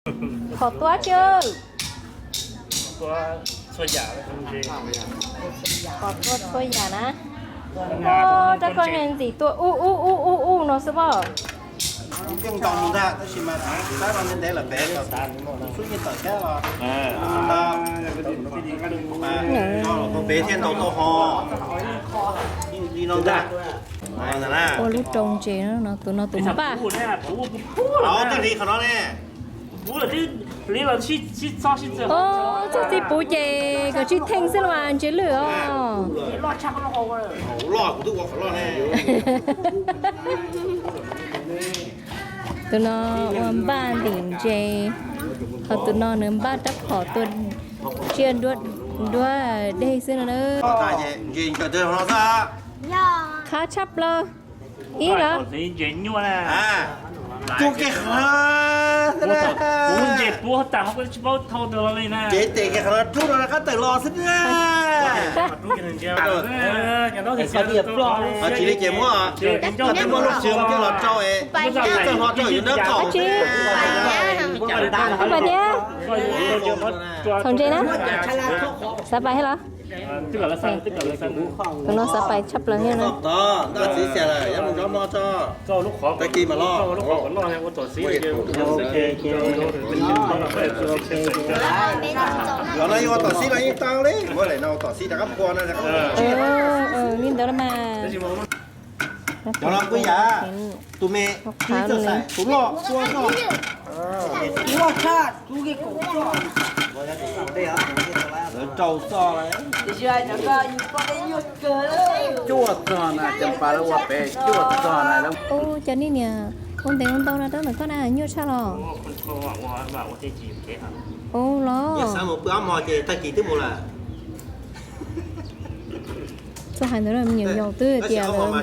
Qhov tuab tsi. Qhov tuab txhua yam na. Rab koj ntxim tuaj ub ub ub ub ub no xwb pob. Yeej ntau ntag, tab sis mas tab no ntev lawm pem, xub yeej tawm thiab los. Pem thiaj ntau tau ho. Li no ntag. Ua lub rau ntses no, tus no tus npaj. Twb li qhov no ne. Txog txij puv ces kom tsis theej xwb los mas ntses lwj os. Loj kuv twb ua qhov loj ne. Tus no ua npaj ntim ntses, ho tus no nws npaj rab phom tua tsiaj nruab dej xwb no na. Qhab tshaj plaws. Ib los. Tus kev qhov ntses puab tas ho tsis paub thau tau li na. Ces tes kev qhov rub no qab tawm los xwb na. Tsis li ces muab qhov twg muaj lub xyoo coj los rau es txawj hlo rau yus dawb qaum. Tsis pais thiab. Txhaum ntses na. Xav pais thiab los? Tus no xav pais tshaj plaws thiab na. Tag kis mas los. Los no yuav ua tom xib los yeej tau li, muab daim no ua tom xib rov qab phua no. Li ntawd los mas. Cov no kuj yam, tus me, tus loj, ua tshaj, lawv rau txoj, cuaj txog na, cov pas lawv ua pem cuaj txog na. Ub, cov nej niam ua ntev ua ntau no rau ntawm koj na, nyuaj tshaj los? Ub los. Txoj hais ntawd me nyuam yaus twb tias lawm.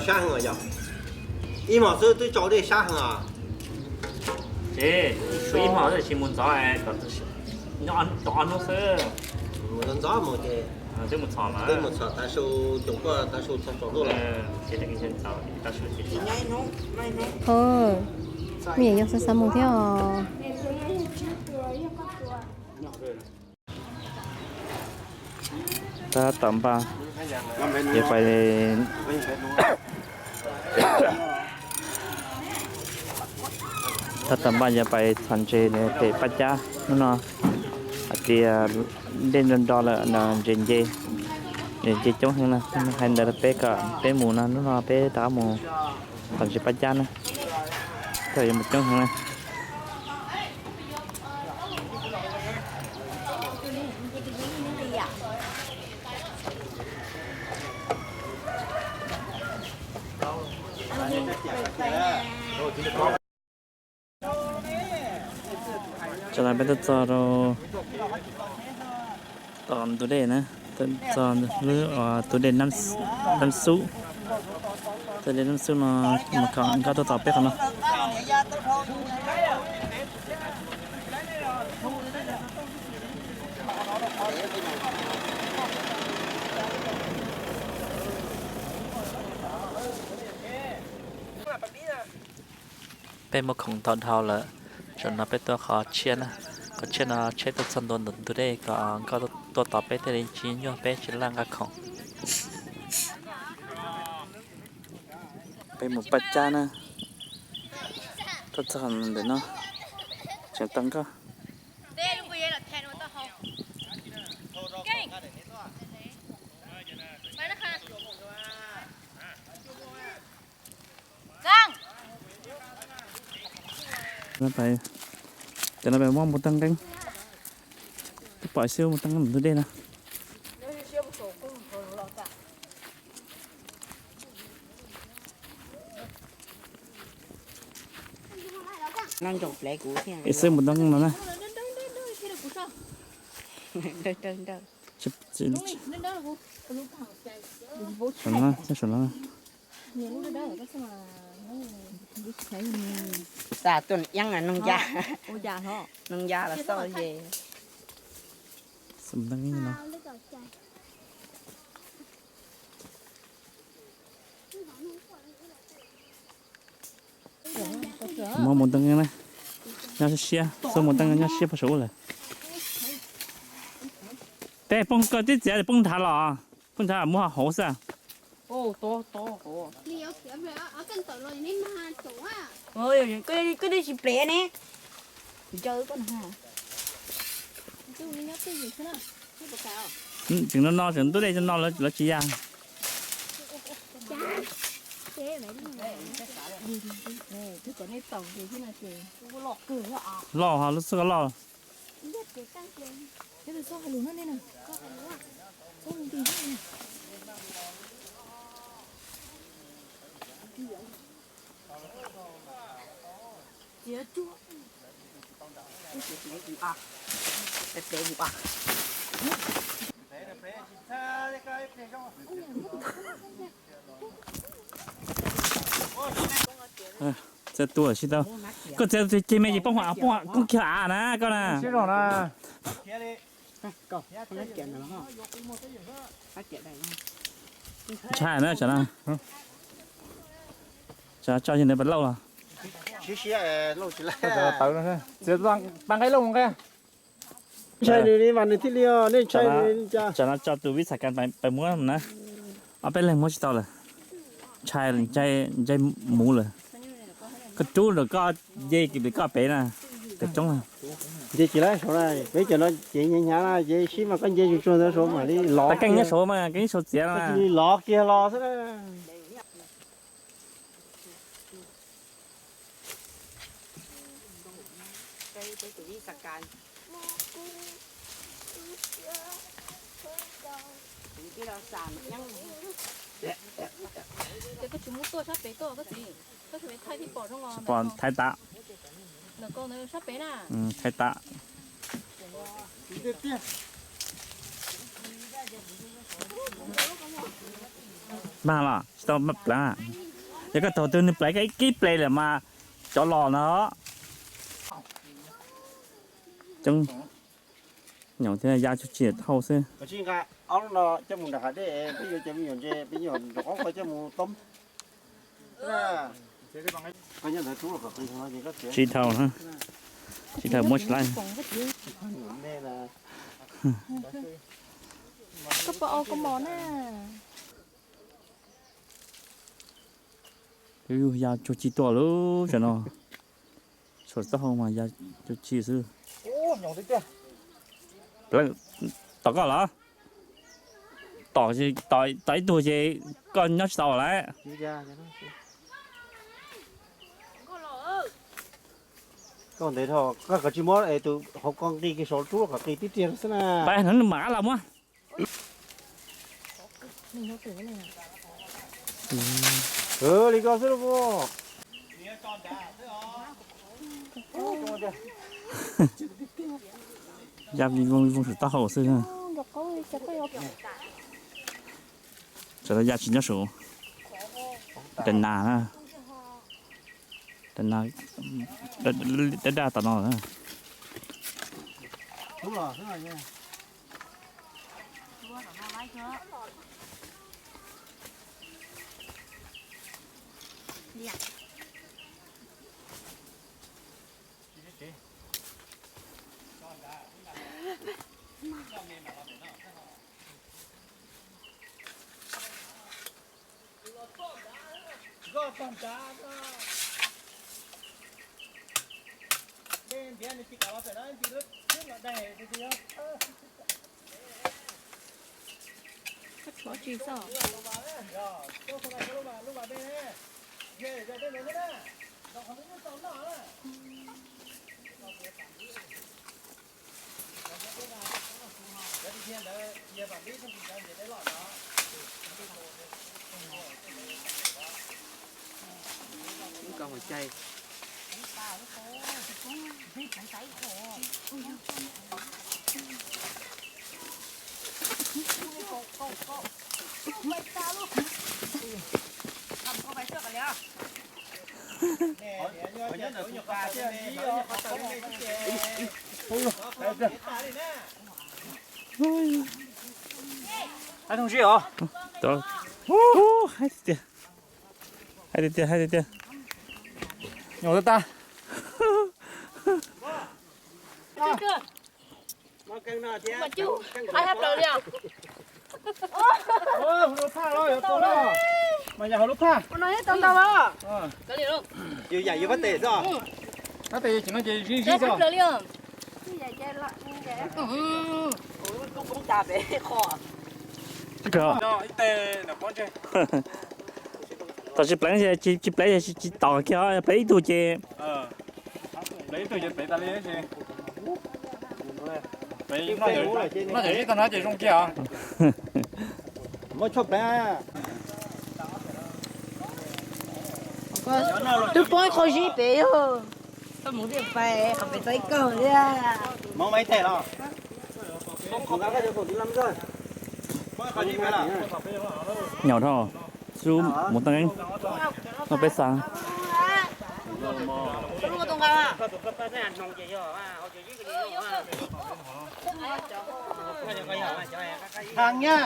Ib hmos xwb twb tsau dej sab heev os. Ib hmos tsis mus ntxov, tom ob hnub xwb. Ntxov mus ces twb mus txhom, twb mus txhom tav su, coom koj tav su txog tsaus ntuj lawm. Me nyuam yaus xav xav mus thiab os. Tab tom npaj, yuav pais, tab tom npaj yuav pais txhom ntses pem Paj Cab hnub no. Hais tias dej nro nro lawm no, ntses nce, ntses nce coob heev na. Hais ntawd rau peb kom peb mus no, hnub no peb rov mus txhom ntses Paj Cab na. Koj yuav mus coob heev na. Tso tas peb tuaj txog rau tom ntug dej na, tuaj txog lub tus dej Nab Xub, tus dej Nab Xub no, mus kom nkoj tuaj tos peb qhov no. Peb muab khoom tau dhau lawm, zaum no peb tuaj qhov tshiab na. Qhov tshiab no tsheb tuaj txog ntua ntawm ntug dej kom nkoj tuaj tos peb thiaj li tsis nyuaj, peb tsis laj nqa khoom. Peb mus Paj Cab na, tuaj txog ntawm no tseem tau nkoj. Cov no peb muab mus tau nqeeb, twb pom xwb mus tau nqeeb ntug dej no. Es xwb mus tau nqeeb no na. Saum no, saum no. Xav tuaj iab noog ya, noog ya los xauj ze. Xav mus tau nqeeb no. Muab mus tau nqeeb na. Nyob siab, xuab mus teeb nyob siab puag saum ub lawm. Tej poob koj twb txiav poob nrhav los, poob nrhav muab hauv xwb. Koj tsis plev ne. Tseem no no tseem ntub dej no lawv tsis ya. Loj, lub xub loj. Txiav tuaj tsis tau. Koj txiav ceg me ces poob, poob koob kiag av na koj na. Ntshai na, tsam tso yog nws pas lauj los. Txiav tau nqaij lauj nqaij. Ntshai nws li mas nws thiaj li, nej ntshai nws li cas? Tsam no tso tus vib xav kas pais muab na. Ob peb leeg muab tsis tau lawm. Ntshai, ntshai mus lawm. Koj rub rau koj nce kis pem koj pem na. Pem roob na. Nce kis lawm saud na, peb cov no ces hnyav hnyav na, ces sib mas koj nce tsuag tsuag ntawd saud mam li lov. Keej nyob saud mas keej saud txiav na. Koj cia li lov kiag los xwb na. Ces koj tsis muab tuaj sab pem tuaj koj txiv, koj sab pem thaij thiaj pom zoo os. Pom thaiv tas. Ntawm koj ntawd sab pem na. Thaiv tas. Mag los tsis tau pleev. Yog koj taug twg nws pleev koj ib kib pleev lawm mas cov los no. Coob, nyoos thiab ya tsuj tsi thauj xwb. Tsis nqa ob lub no coj mus nram hav dej, peb yuav cov me nyuam ntse, peb nyuam rov qab coj mus toob. Tsis thauj na, tsis thauj muab tsis laib. Koj puas ua koj mos na? Twb ya tsuj tsi tuaj lub sab no, tshuav taub hau mas ya tsuj tsi xwb. Tom koj los? Tom, tom ib tug ces koj nyob tsis tau lawm. Koj ntev dhau, koj kav tsij muab tus hauv ko nqi kiag saud rub kom qis tib riag xwb na. Pab hnub nws mam los muab. Li ko xwb lauj. Ya vij voog vij voog saum taub hau xwb. Tsam ya tsis nyob saum. Dab nas na. Dab nas, dab daj tom no. Koj tshuav tsis xwb. Hais tiag tiag, hais tiag tiag, hais tiag tiag. Nyuam tag tag. Hais plaws li os. Hauv lub thaj los yuav tau na. Mas yog hauv lub thaj. Yus yam yus pab tes xwb. Pab tes yus tseem no ces zib zib xwb. Tam sim pleev tsis pleev tsis tom kiag, pleev ib tug ces noj cov zib tag no ces zoo kiag os. Muab tshuaj pleev. Twb poob ib qho zib pem yog. Txhob mus thiaj pais qhov pem tau ib kaug thiab. Hmoob mas ib teg los. Nyaum dhau, xub mus toj nqeeb, noj peb xav. Thằng nha,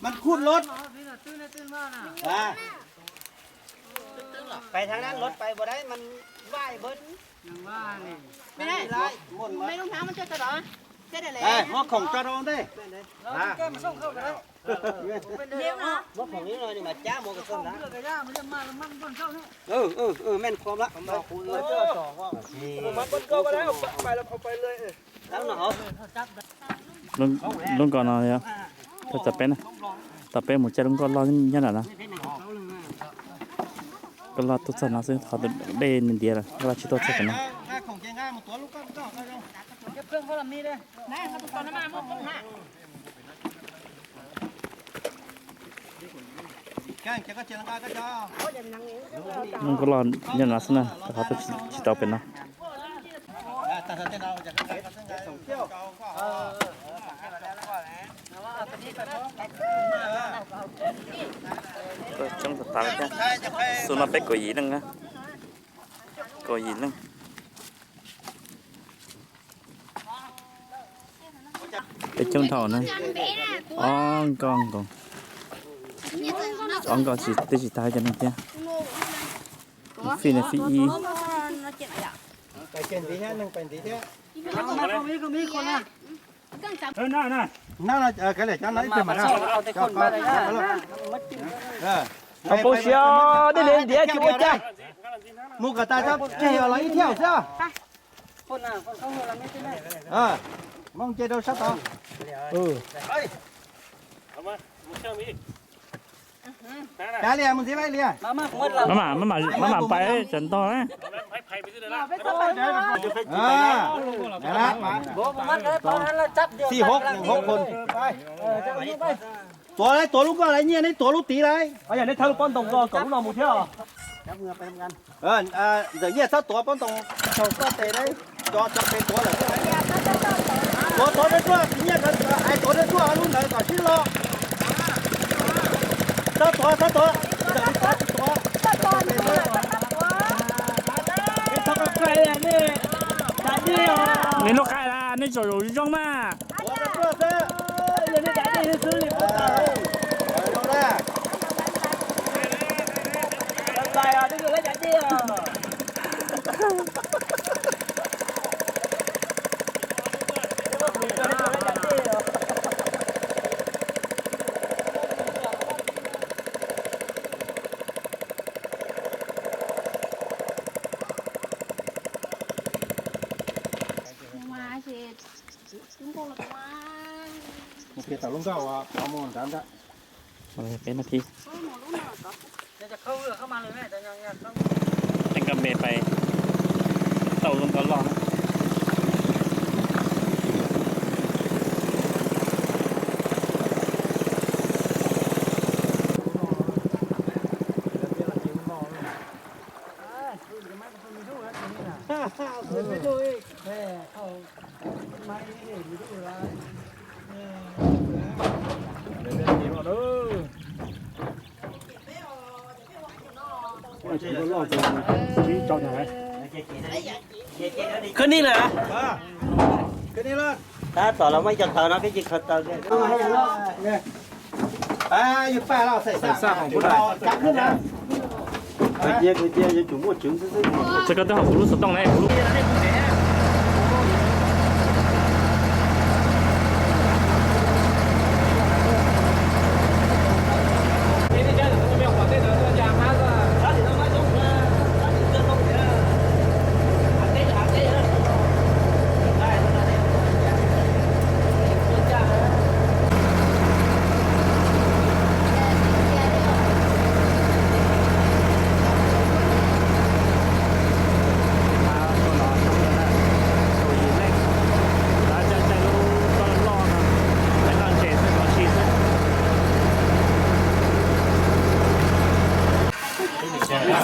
มันขูดรถ ไปทางนั้นรถไปบ่ได้มันว่ายเบิด Muab khổng cho rau ntej. Muab khổng ib no mas cab muab kom txog ntawd. Men khom lawm. Lub nkoj no, tom peb, tom peb mus caij lub nkoj loj nyob nram no. Nkoj loj tuaj txog no xwb, qhov dej ntiav lawm, nkoj loj tsis tuaj txog pem no. Lub nkoj loj nyob no xwb na, rau qhov tuaj tsis tau pem no. Tuaj coob tas tas thiab. Xub no peb kaum yim leej na. Kaum yim leej. Peb coob dhau na. Ob nkoj nkoos. Ob nkoj tsis, twb tsis tag cov neeg thiab. Fij ne fij ib. Poob siab, dej liab ntiav tsis ua cas. Mus kom tas tso, tseg los ib thiaum xwb. Moo nce rau sab tod. Kav liam, mus ntxiv li. Maj mam, maj mam pais tsam ntog na. Xij hov, hov khuv. Tuav lauj, tuav lub nkoj lauj, nyiaj neb tuav lub tid lauj. Yog neb thawb lub pob ntoo ko kom lub no mus thiab. Ntxawm nyiaj txhob tuav pob ntoo, tsaug koj tes lauj, cov cov pem tuav lawm. Tuav tuav dawb tuaj, nyiaj hais tuav dawb tuaj lub ntawd kom sib los. Txhob tuav, txhob tuav, ntxawm li tuav tsis tuav. Neb lub qaib na, neb tsom zoo zoo mas. Mus kiag tom lub nkoj uas pov mus nrad ntag. Peb no thiab. Tej nkoj me pais tau lub nkoj loj na. Khwv ni lawm. Tab tom los muaj ib co taws no peb cia li khaws taws. Txawm koj twb haus kuv lub xov tooj ne, kuv lub.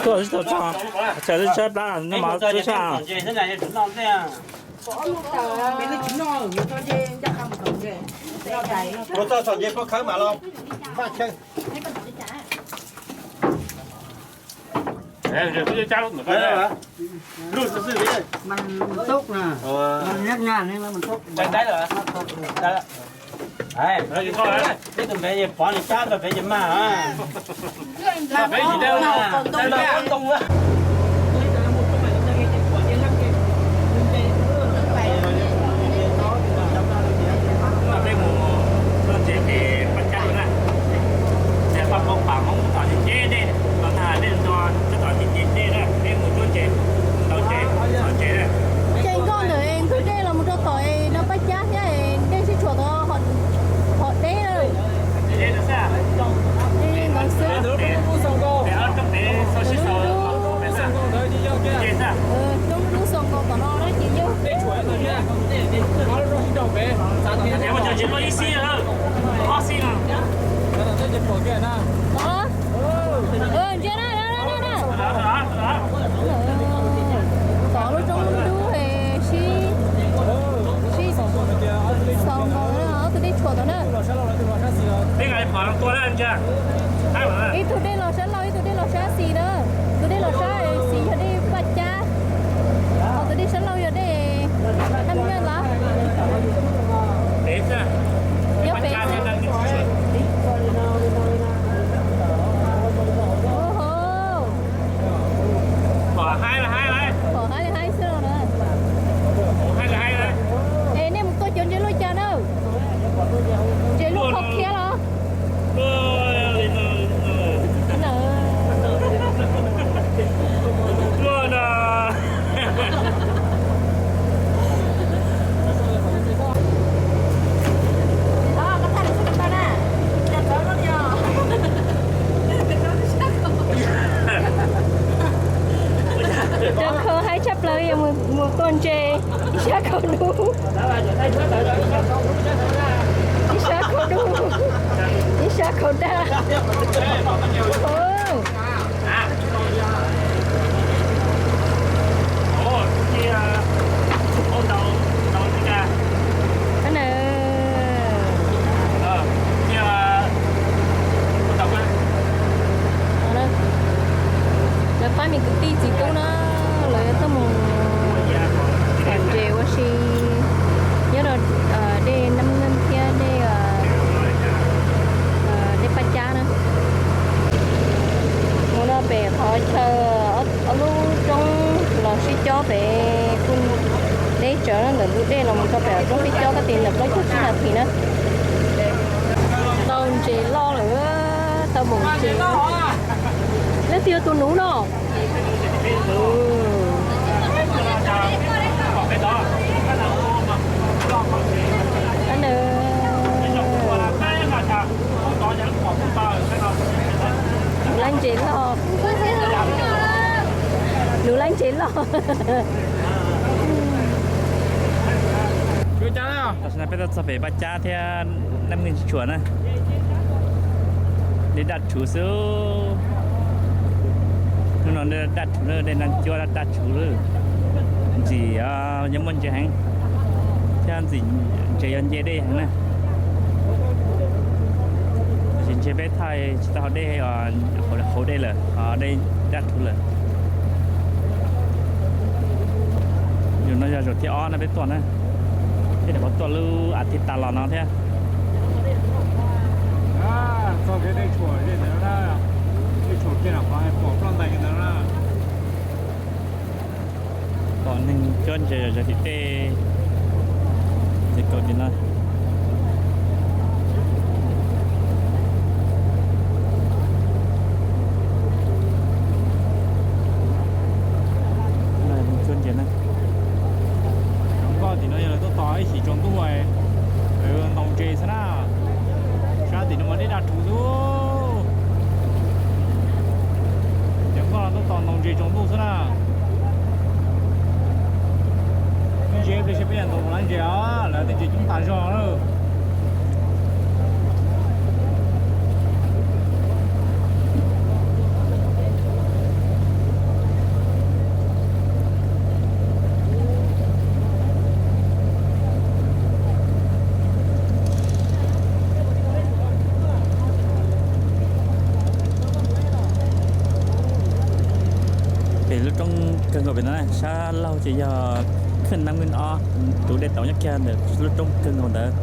Tsis tau tso, tsam tsis tshab plab no mas tsis tshab. Ua txoj txhom ntse pov khawv mam los. Peb tus npe pov nws cab rau peb ces mag. Peb mus tuaj ntses ces paj cab na. Ces paj pab pam hmoob tom ntses dej, los nag dej nto, cov tom ntses dej na, peb mus tuaj ntses, tau ntses, tau ntses na. Ces nkauj ntawm ntug dej los mus rau tom no paj cab thiab, dej sib tshuam tod hom deb lawm. Ntawd xwb. Lub, lub xoo nkaus tom no na ces yog. Ntsia na, na, na, na. Tom lub roob dub, sib, sib xoo nkaus ob tug dej tshuam tom na. Ib tug dej los sab laug, ib tug dej los sab xis na. Tus dej los sab xis yog dej paj cab, ho tus dej sab laug yog dej Nam Nyeej los? Nyob pem. Pom haib li haib xwb los na. Es nej mus tua cov ntses luaj cas na? Ntses luaj qhov khiav los? Cov khaub haib tshaj plaws, mus tua ntses ib sab khaub dub, ib sab khaub dub, ib sab khaub daj. Lawv pab me kwv tij txiv tub na, lawv tuaj mus txhom ntses ua si nyob rau dej Nab Nkeeg thiab dej, dej Paj Cab na. Mus rau pem qhov chaw ob lub roob los sib cob pem kuj deb tsawv na, ntawm ntug dej los mus rau pem roob sib cob koj tis ntawm plaub caug tsib nas this na. Tau ntses loj lawm, tau npaum ntses. Leej twg yog tus nuv no? Nuv laib ntses loj. Nuv laib ntses loj. Tam sim no peb tuaj txog pem Paj Cab thiab Nab Nkeeg Tsis Tshuam na. Dej daj rhuv xwb. Hnub no daj rhuv lawm, dej nag cuab daj rhuv lawm. Ntxim, yog muaj ntses heev thiab ntxim ntses yog nce dej heev na. Tab sis ntshe peb thaij tsis tau hauv dej, hauv dej lawm, dej daj rhuv lawm. Zaum no yog zaum thib ob no peb tuaj na, peb nyuam qhuav tuaj lub as thiv tas los no thiab. Txog kev dej tshuam, dej tshuam kiag, pom ploj ntais ntawd na. Pom neeg cuab ntses zom zaws tim tej, ces kaum tim no. Cuab ntses na. Cov nkoj tim no yog lawv tuaj tos ib chim tsaus ntuj, lawv ntaus ntses xwb na. Sab tim no mas dej daj rhuv xwb. Cov nkoj no tuaj tos ntaus ntses tsaus ntuj xwb na. Ntses pliag seb peb yog ntaus laib ntses os, lawv tej ntses coob tas zog lawm. Roob kawg nkaus pem no, sab laug ces yog khwj nab nqwj ob, tus dej tau nyob kiag ntawm lub roob kawg nkaus ntawd.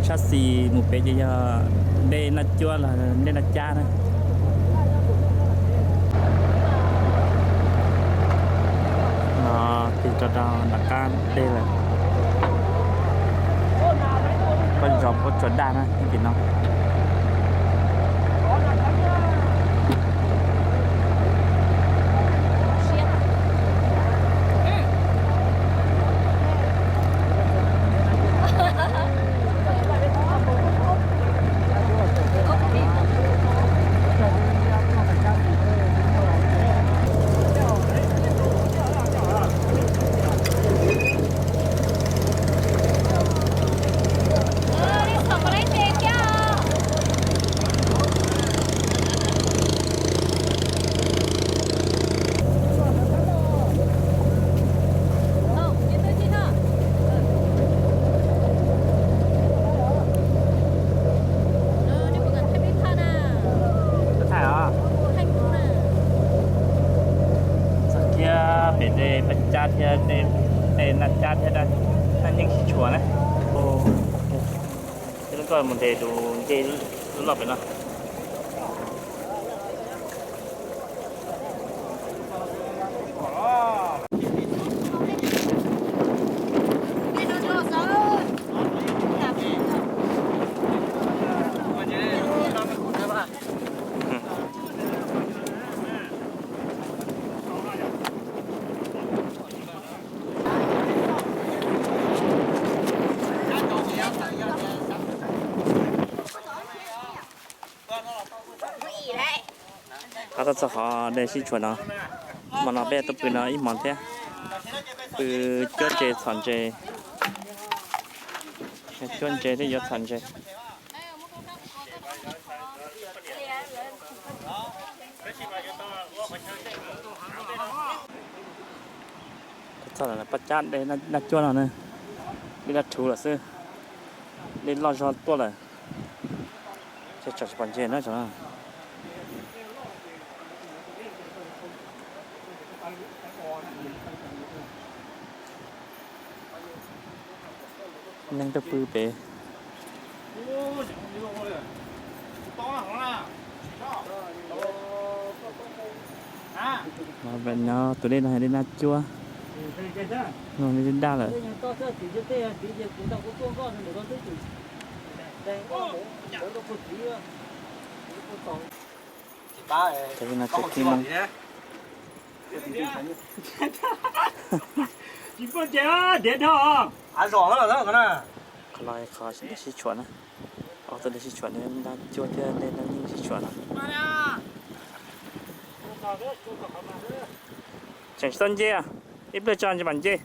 Sab xis mus pem ces yog dej Naj Cuab los dej Naj Cab na. No tig rau rau nram qab dej lawm. Pob zos Pob Tsuas Daj na tim no. Txog kiag pem dej Paj Cab thiab dej Naj Cab thiab Naj Nyeej sib tshuam na. Lub nkoj mus ntes tus ncej loj pem no. Qab txog qhov dej sib tshuam no, hmo no peb tuaj pw no ib hmos thiab. Pw cuab ntses txhom ntses, cuab ntses thiab yuav txhom ntses. Txog lawm Paj Cab dej Naj Cuab no na, dej dab rhuv lawm xwb, dej loj zog tuaj lawm. Ces tsam tsis pom ntses na. Neeg tuaj pw pem. No tus dej no dej Naj Cuab, no dej daj lawm. Cov no ces khib Hmoob. Qhov no qhov dej sib tshuam na, ob tug dej sib tshuam, dej Naj Cuab thiab dej Naj Nyeej sib tshuam no. Tseem tsis tau nce, ib pliag tso nce mam nce.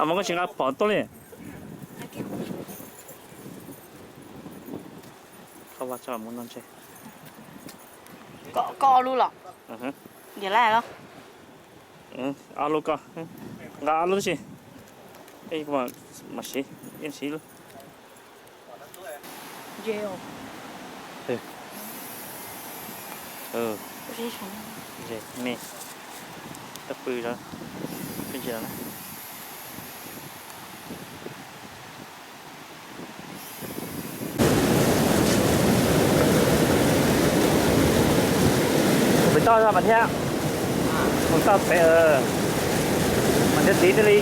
Mus koj tsis nqa phom tuaj li. Koj ob lub los? Ntiav laj los? Ob lub koj, nqa ob lub tib si. Mam siv, yeej siv lub. Ntses me, tau pw, pw ntses no na. Pem toj mas thiab, mus toj pem, mas thiab tiv thiaj li.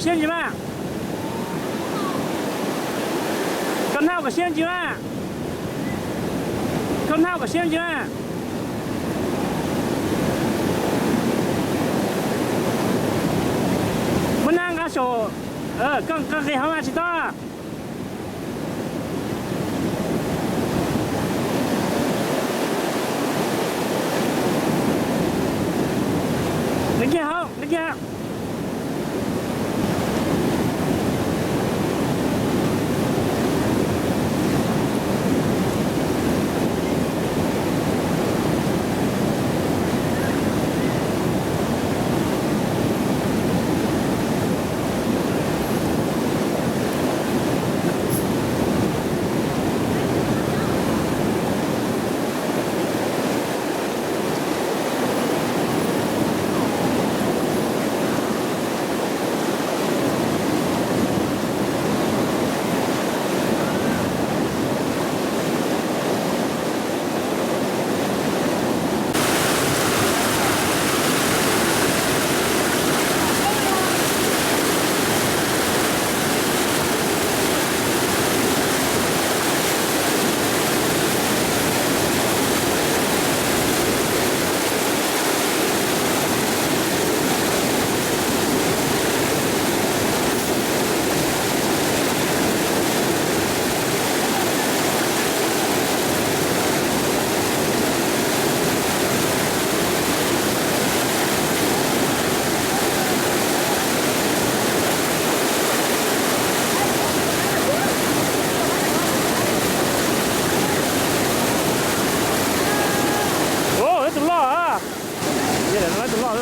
Siab ntsis mas. Koj hnab kom siab ntsis mas. Koj hnab kom siab ntsis mas. Muab hnab nqa saum, koj nqa nqis hauv mas tsis tau. Nws kiag hauv, nws kiag. Tus loj a. Tus loj.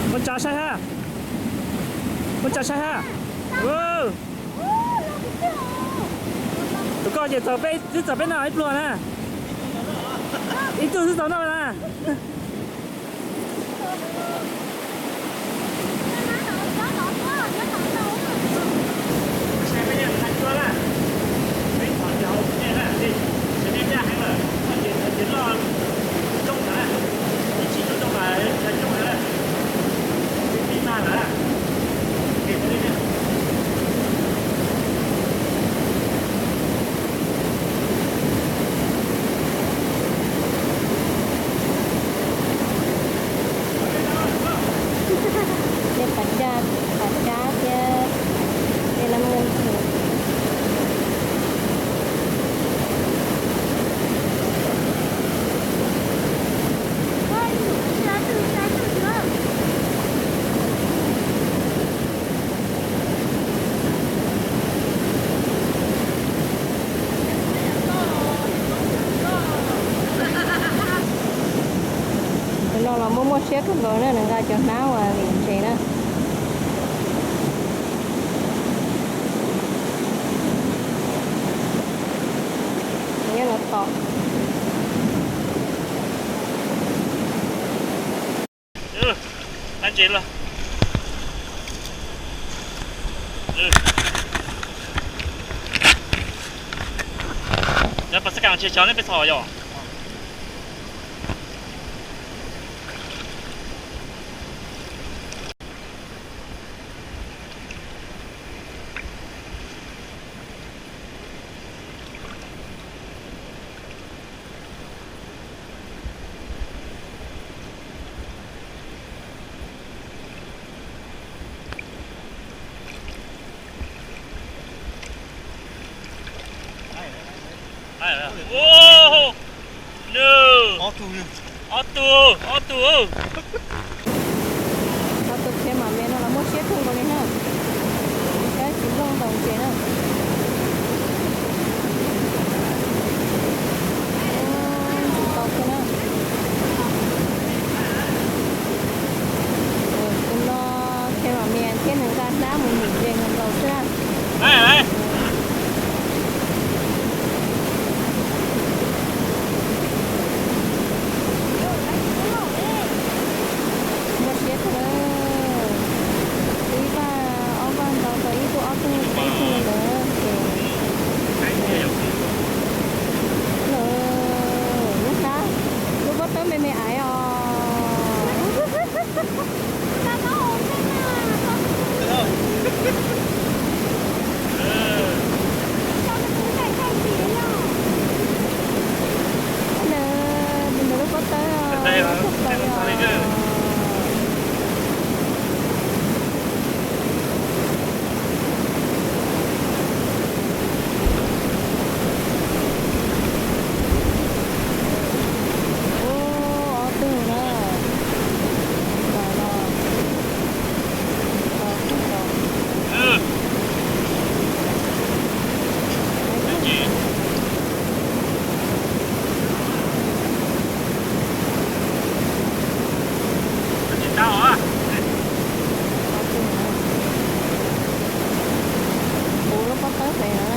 Muab tsa saib ha. Muab tsa saib ha. Tus koj ces txog peb, twb txog peb noj ib pluag na. Ib tug twb txog noj na. Tej pas daj, pas dab thiab tej lab muaj ntxhw. Tus no los muaj muaj siab kawg nkaus na, nws nqa cov hnab uas lim ntses na. Nyob no tos. Ntses los. Pas xab kas tsis xyov nej peb txhom yom. Ob tug, ob tug. Ob tug khiav mam me no los muaj siab kawg nkaus li na. Tab tsis nplooj ntaus ntses na. Tsis tau xwb na. Tus no khiav mam me thiab nws nqa hnab mus num ntses nkaus xwb na. Muaj siab kawg. Ib vaj ob vaj ntaus tau ib tug ob tug peb tug ntawd ces lawm. Lub hnab, lub pob tawb me me aiv os. Ntawd, tus ntawd lub pob tawb os, txog tau os. Ub, ob tug na. Ntawm no. Ntawm no. Puv lub pob tawb pem no.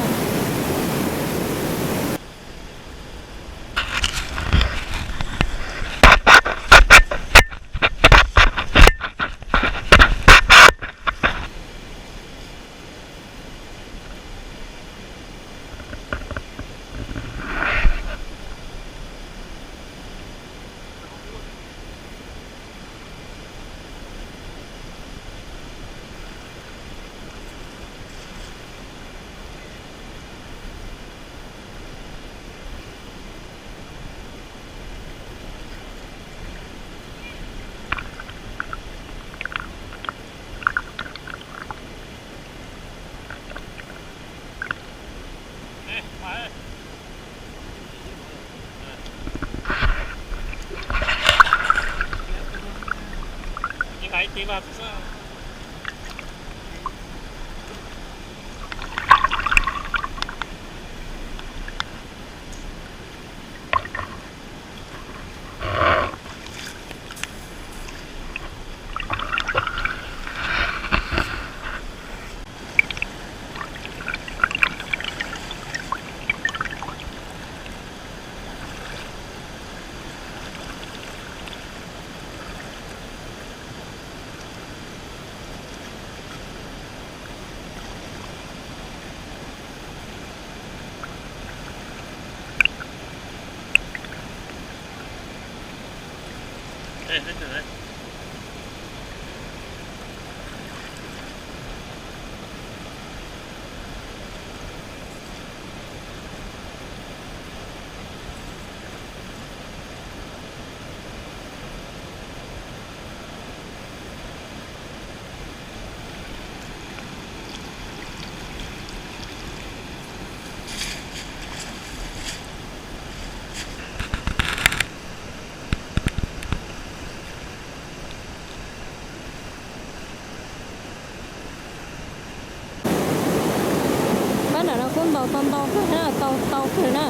Pab nram no kuj ntaus tau ntau kawg na, tau tau kawg na.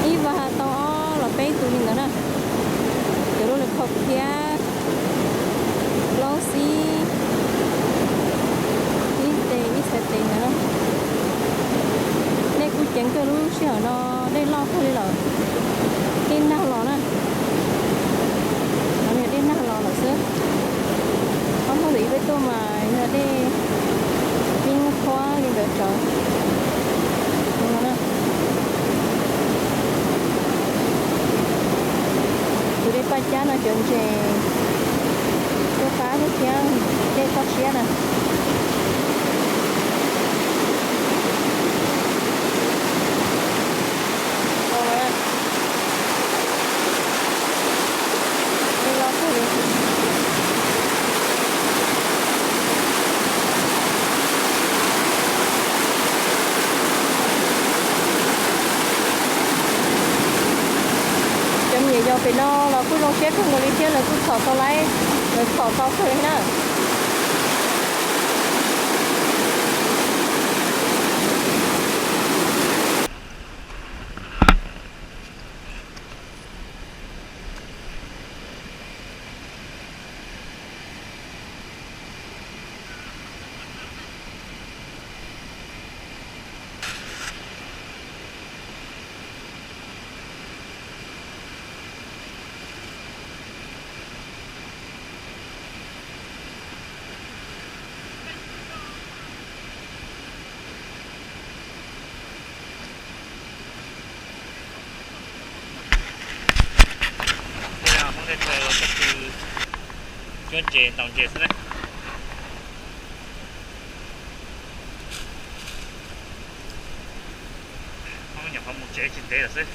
Ib vas tau ob los peb tus li ntawd na. Cov lub lawv kho khiab, laub xib, ib tes ib txhais tes ntawd na. Dej kuj ceev kawg lub sij hawm no, dej loj kawg li lawm. Dej nag los na. No yog dej nag los lawm xwb. Ob hnub ntawm ib peb tuaj mas yog dej yeej muaj qhuav li ntawd tsawv. Tus dej Paj Cab no cov ntses tuaj pab thiab, dej toj siab na. Cov Zoo siab kawg nkaus li thiab, lawv kuj txhom tau lawm, lawv txhom tau kawg li na. Hmoob teb chaws los txhob pw, cuab ntses ntaus ntses xwb na. Hmoob nyuam qhuav mus tsev tsis ntev lawm xwb,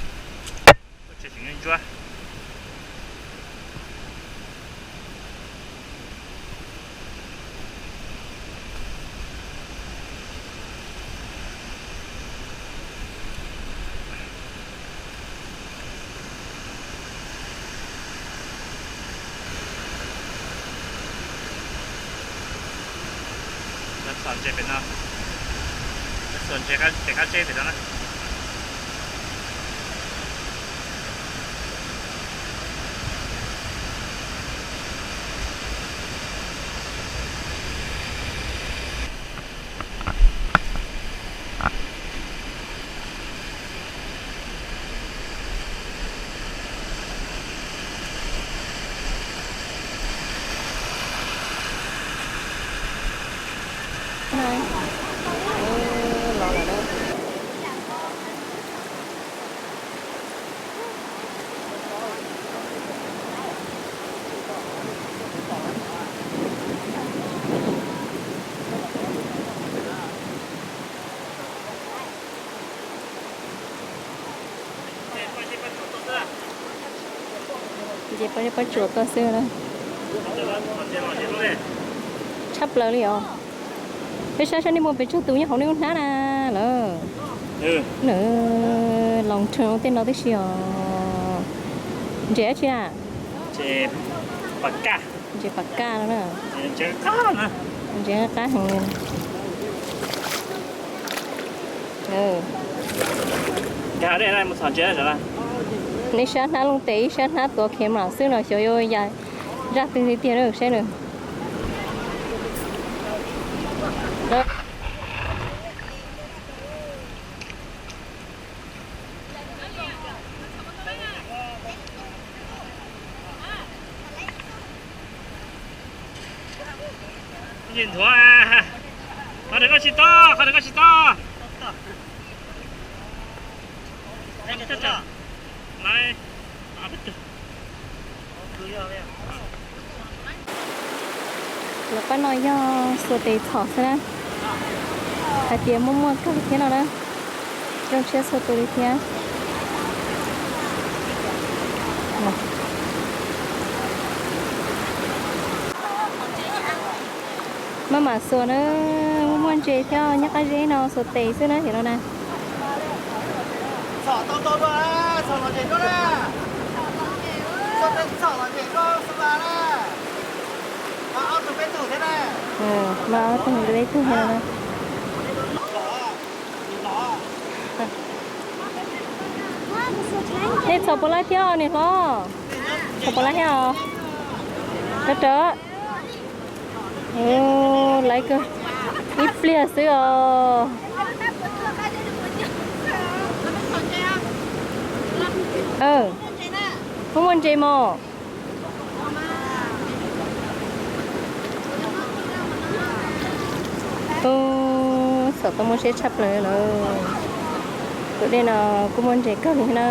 tsev tseem ntsuab. Lawv txhom ntses pem no, lawv xuas ntses pem qab tseb pem no na. Ntses paj tsuas tuaj xwb na. Tshaj plaws li os. Peb saib saib nej muaj pes tsawg tus nyob hauv nej lub hnab na lawm. Los rau tej no tib si os. Ntses dab tsi na? Ntses pas kaj no na. Ntses qab heev li. Nej sab hnab looj tes ib sab hnab tuav khev mam xwb no xyov yuav ya zaj twg li tiag na saib na. Nthuav, qhov ntawd koj tsis tau, qhov ntawd koj tsis tau. Lawv pab no yog xuas tes txhom xwb na. Hais tias muaj muaj kawg thiab no na. Zoo siab txhua tus li thiab. Maj mam xuas na, muaj muaj ntses thiab nyob qab zeb no xuas tes xwb na, no na. Mas ob tug peb tug thiab no. Nej txhom puas laib thiab niam hlob? Txhom puas laib thiab os? Rawv rawv. Laib kawg, ib pliag xwb os. Muaj muaj ntses mos. Ub, txhom tau muaj siab tshaj plaws lawm. Tus dej no kuj muaj ntses kawg li na.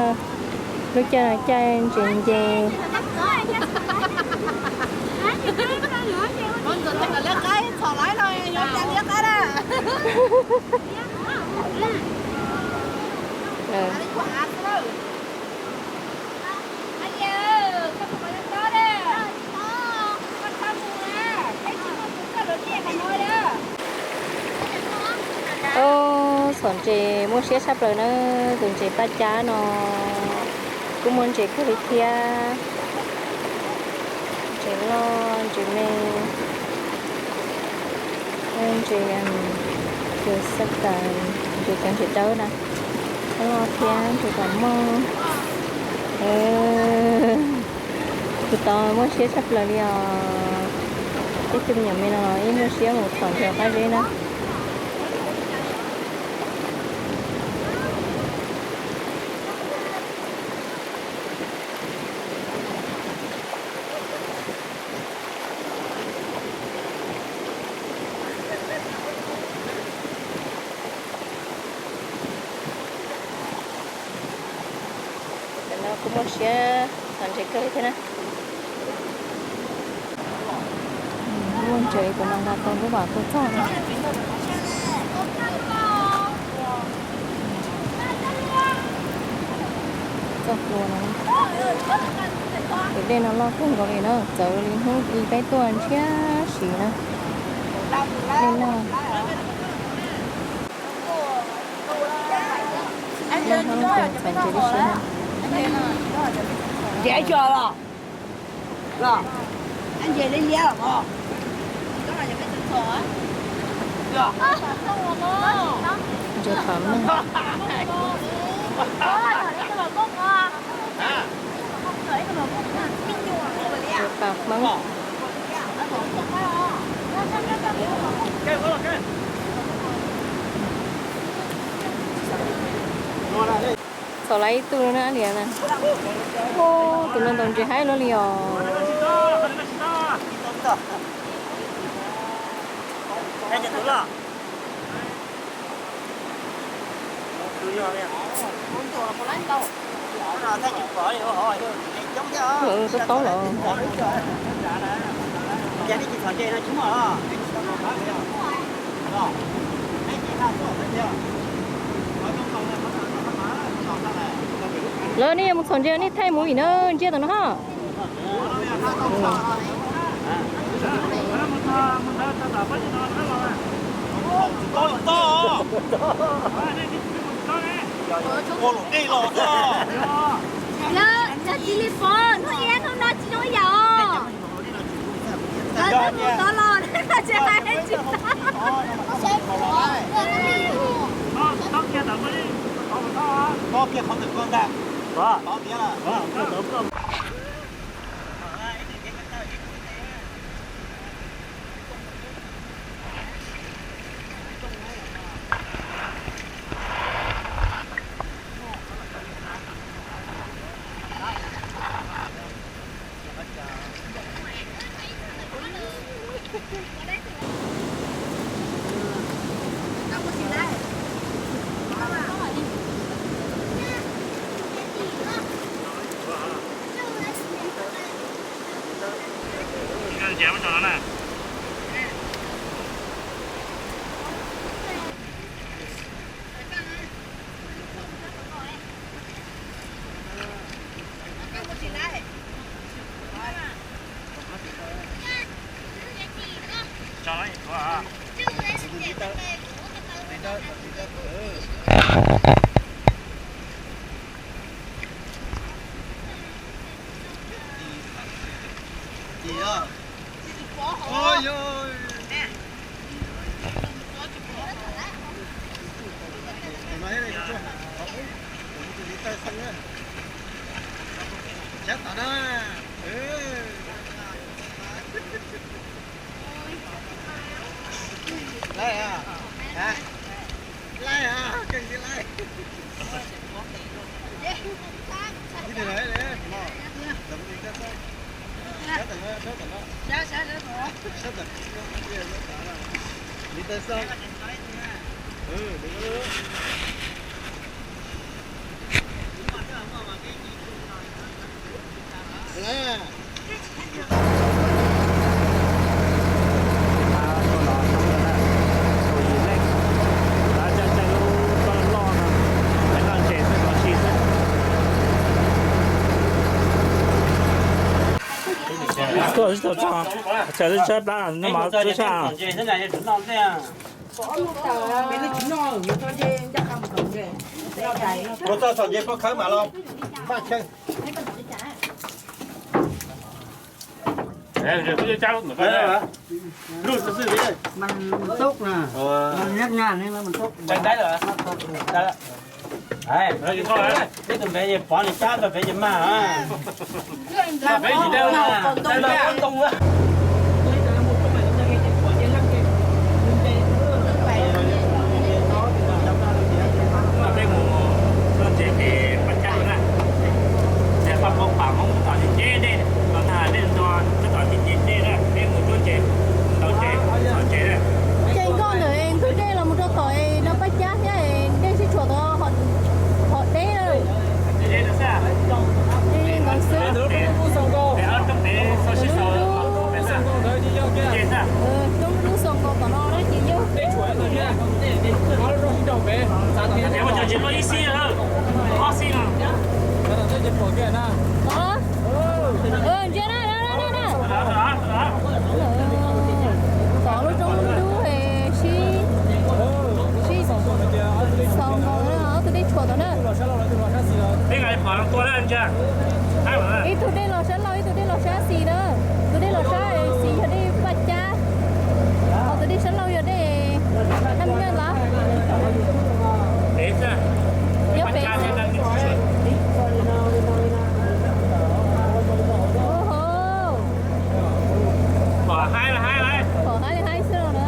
Lub caij no caij ntses nce. Ub, txhom ntses muaj siab tshaj plaws na, tus ntses paj cab no kuj muaj ntses kawg li thiab. Loj ntses me, ntses, ntses xab tais, ntses cov ntses dawb na, loj thiab ntses pom moj. Kuv tau muaj siab tshaj plaws li os. Peb tug me nyuam me no los yeej muaj siab mus txhom ntses qab zeb na. Tam no kuj muaj siab txhom ntses kawg li thiab na. Muaj ntses kuv no nqa tau lub vam tuaj txog na. Txoj hlua no, tus dej no loj kawg nkaus li na, txawv li hnub ib peb tuaj ntshiab si na. Dej loj. Loj hlob no ces txhom ntses tib si na. Ntses pom moj. Ntses pom moj. Txhom lawm ib tug na, liam na. Tus no ntaus ntses haib luaj li os. Taub taub los. Lawv, nej yuav mus txhom ntses nej thaij mus vim na, ntsiab tam no ha. Lawv, lawv tsis li pom, hnub ib hnub no tsis zoo ib yam os. Lawv twb mus tod los, tsis hais tsis tau. Laij, laij, keej tiag laij. Ib tug laij, sab tam no, sab tam no, sab tam no, li tas xwb. Tuaj tsis tau tso, tsam twb tshaib plab no mov twb tshaj. Ua txoj txhom ntses koj khawb mam los npaj chaw. Lub xwb xwb. Mas tub na. Mas nhát nhát ne, mas tub. Peb tus npe ces pov nws cab rau peb ces mag. Peb mus tuaj ntses ces paj cab na. Ces paj pab pam Hmoob tab tom cem cem dej, los tag dej nrog tab tom cem cem dej na, peb mus tuaj ntses, tau ntses, tau ntses na. Ces nkoj ntawm ntug dej los mus rau tom no paj cab thiab dej sib tshuam tod, hom deb lawm. Dej ntawd xwb. Roob lub xoo nkaus tom no na ces yog. Ntsia na, na, na, na. Tod lub roob lub ntug sib, sib xoo nkaus na, ob tug dej tshuam tod na. Ib tug dej los sab laug, ib tug dej los sab xis na. Tus dej los sab xis yog dej paj cab, ho tus dej sab laug yog dej Nam Nyaj Laj. Yog pem xwb. Pom haib li haib xwb los na.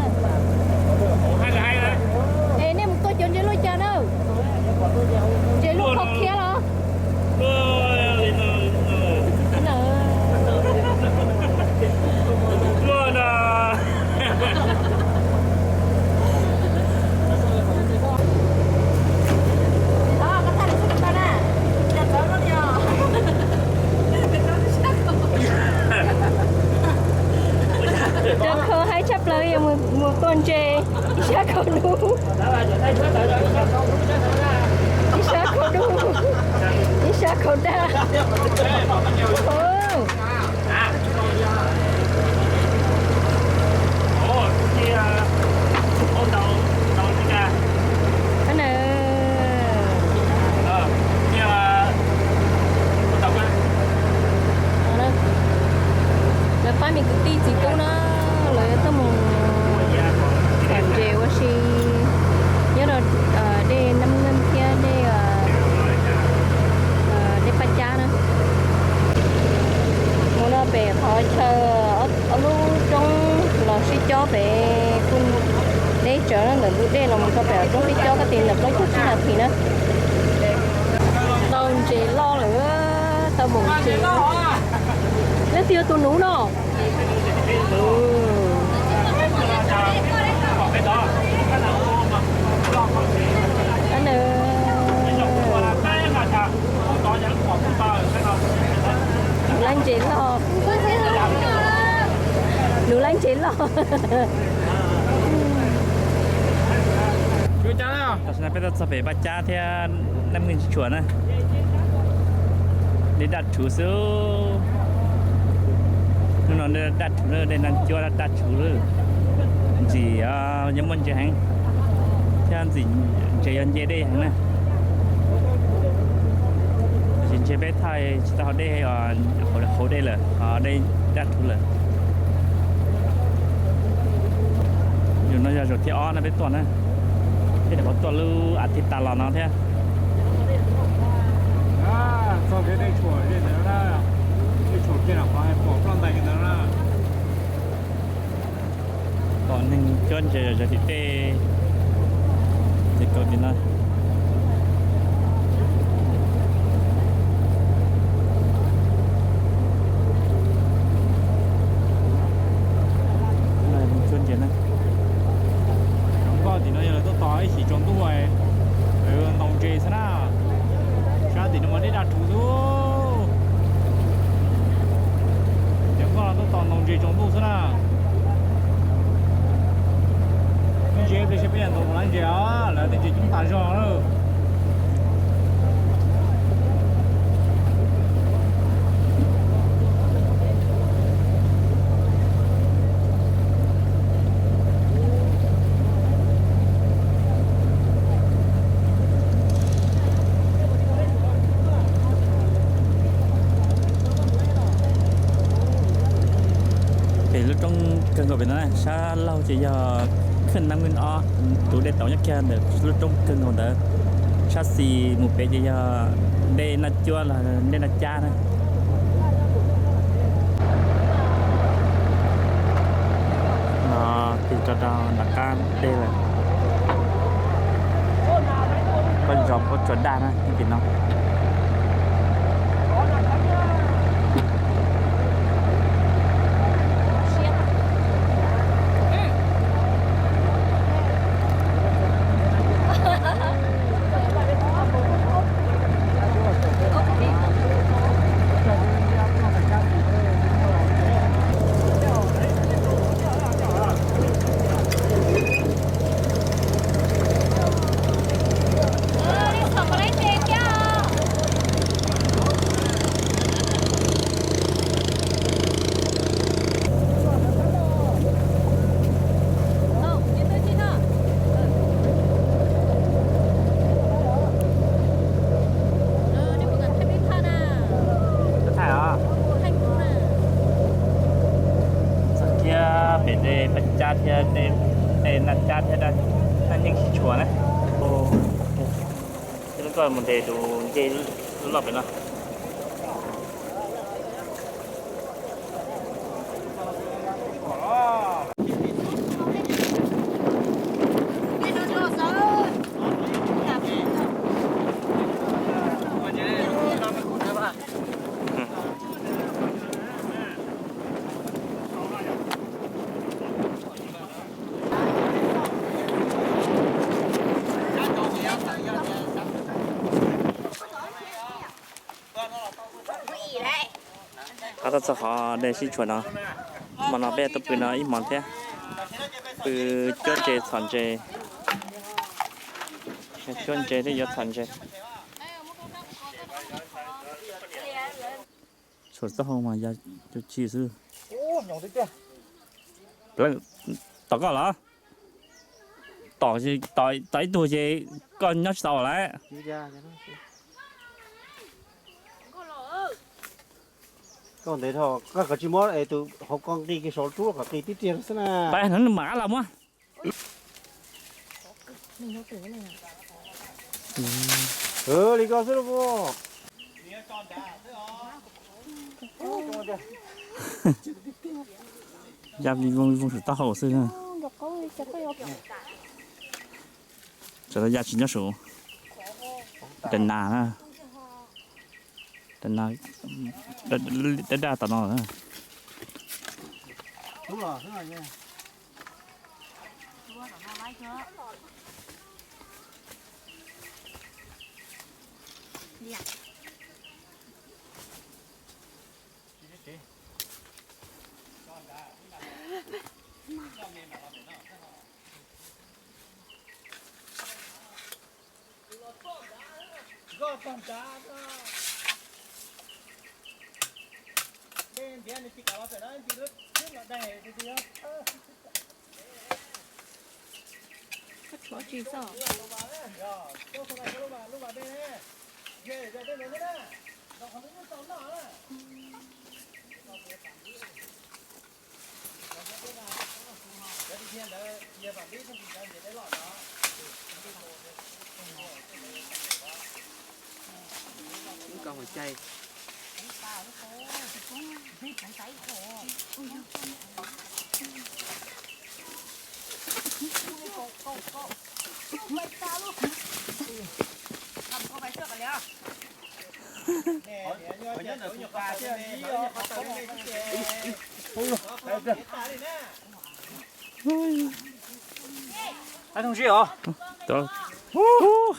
Es nej mus tua cov ntses luaj cas na? Ntses luaj qhov khiav los? Cov khau haib tshaj plaws, mus tua ntses ib sab khau dub, ib sab khau dub, ib sab khau daj. Lawv pab me kwv tij txiv tub na, lawv tuaj mus tom ntses ua si nyob rau dej Nab Nkeeg thiab dej, dej Paj Cab na. Mus no pem qhov chaw ob lub roob los sib cob pem kuj deb tsawv na, ntawm ntug dej los mus rau pem roob sib cob koj tis ntawm plaub caug tsib nas this na. Tau ntses loj lawm, tau npaum ntses. Leej twg yog tus nuv no? Nuv lab ntses loj. Nuv lab ntses loj. Tam sim no peb tuaj txog pem Paj Cab thiab Nab Nkeeg Tsis Tshuam na. Dej daj rhuv xwb. Hnub no daj rhuv lawm, dej nag cuab daj rhuv lawm. Ntxim yuav muaj ntses heev, thiab ntxim ntses yuav nce dej heev na. Tab sis ntshe peb thaij tsis tau hauv dej, hauv dej lawm, hauv dej daj rhuv lawm. Zaum no yog zaum thib ob no peb tuaj na, thiab nyuam qhuav tuaj lub as thiv tas los no thiab. Txog kiag dej tshuam, dej tshuam kiag, pom ploj ntais kiag ntawd na. Pom neeg cuab ntses zom zaws tim tej, ces kauv tim no. Cuab ntses na. Nkoj tim no yog lawv tuaj tos ib chim tsaus ntuj, lawv ntaus ntses xwb na. Sab tim no mas dej daj rhuv xwb. Cov nkoj no tuaj tos ntaus ntses tsaus ntuj xwb na. Ib ntsis pliag saib peb yuav ntaus lab ntses os, lawv tias ntses coob tas zog lawm. Nkaus pem no sab laug ces yog khwj nab nqwj ob, tus dej tauv nyob kiag ntawm lub roob kawg nkaus ntawd. Sab xis mus pem ces yog dej Naj Cuab los dej Naj Cab na. No tig rau rau nram qab dej lawm. Pob zos Pob Tsuas Daj na tim no. Txog kiag pem dej Paj Cab thiab dej Naj Cab thiab Naj Nyeej sib tshuam na. Lub nkoj mus ntes tus ncej loj pem no. Qab txog qhov dej sib tshuam no, hmo no peb tuaj pw no ib hmos thiab. Pw cuab ntses txhom ntses, cuab ntses thiab yuav txhom ntses. Tshuam taub hau mas ya cuj ci xwb. Tom koj los? Tom, tom ib tug ces koj nyob tsis tau lawm. Koj ntev dhau, koj kav tsij muab tus hauv koj nqis kiag saum rub kom qis tib riag xwb na. Pab no nws mam qab los muab. Li ko xwb lauj. Ya vij voog vij voog saum taub hau xwb. Tsam no ya tsis nyob saum. Dab nas na. Dab nas, dab daj tom no.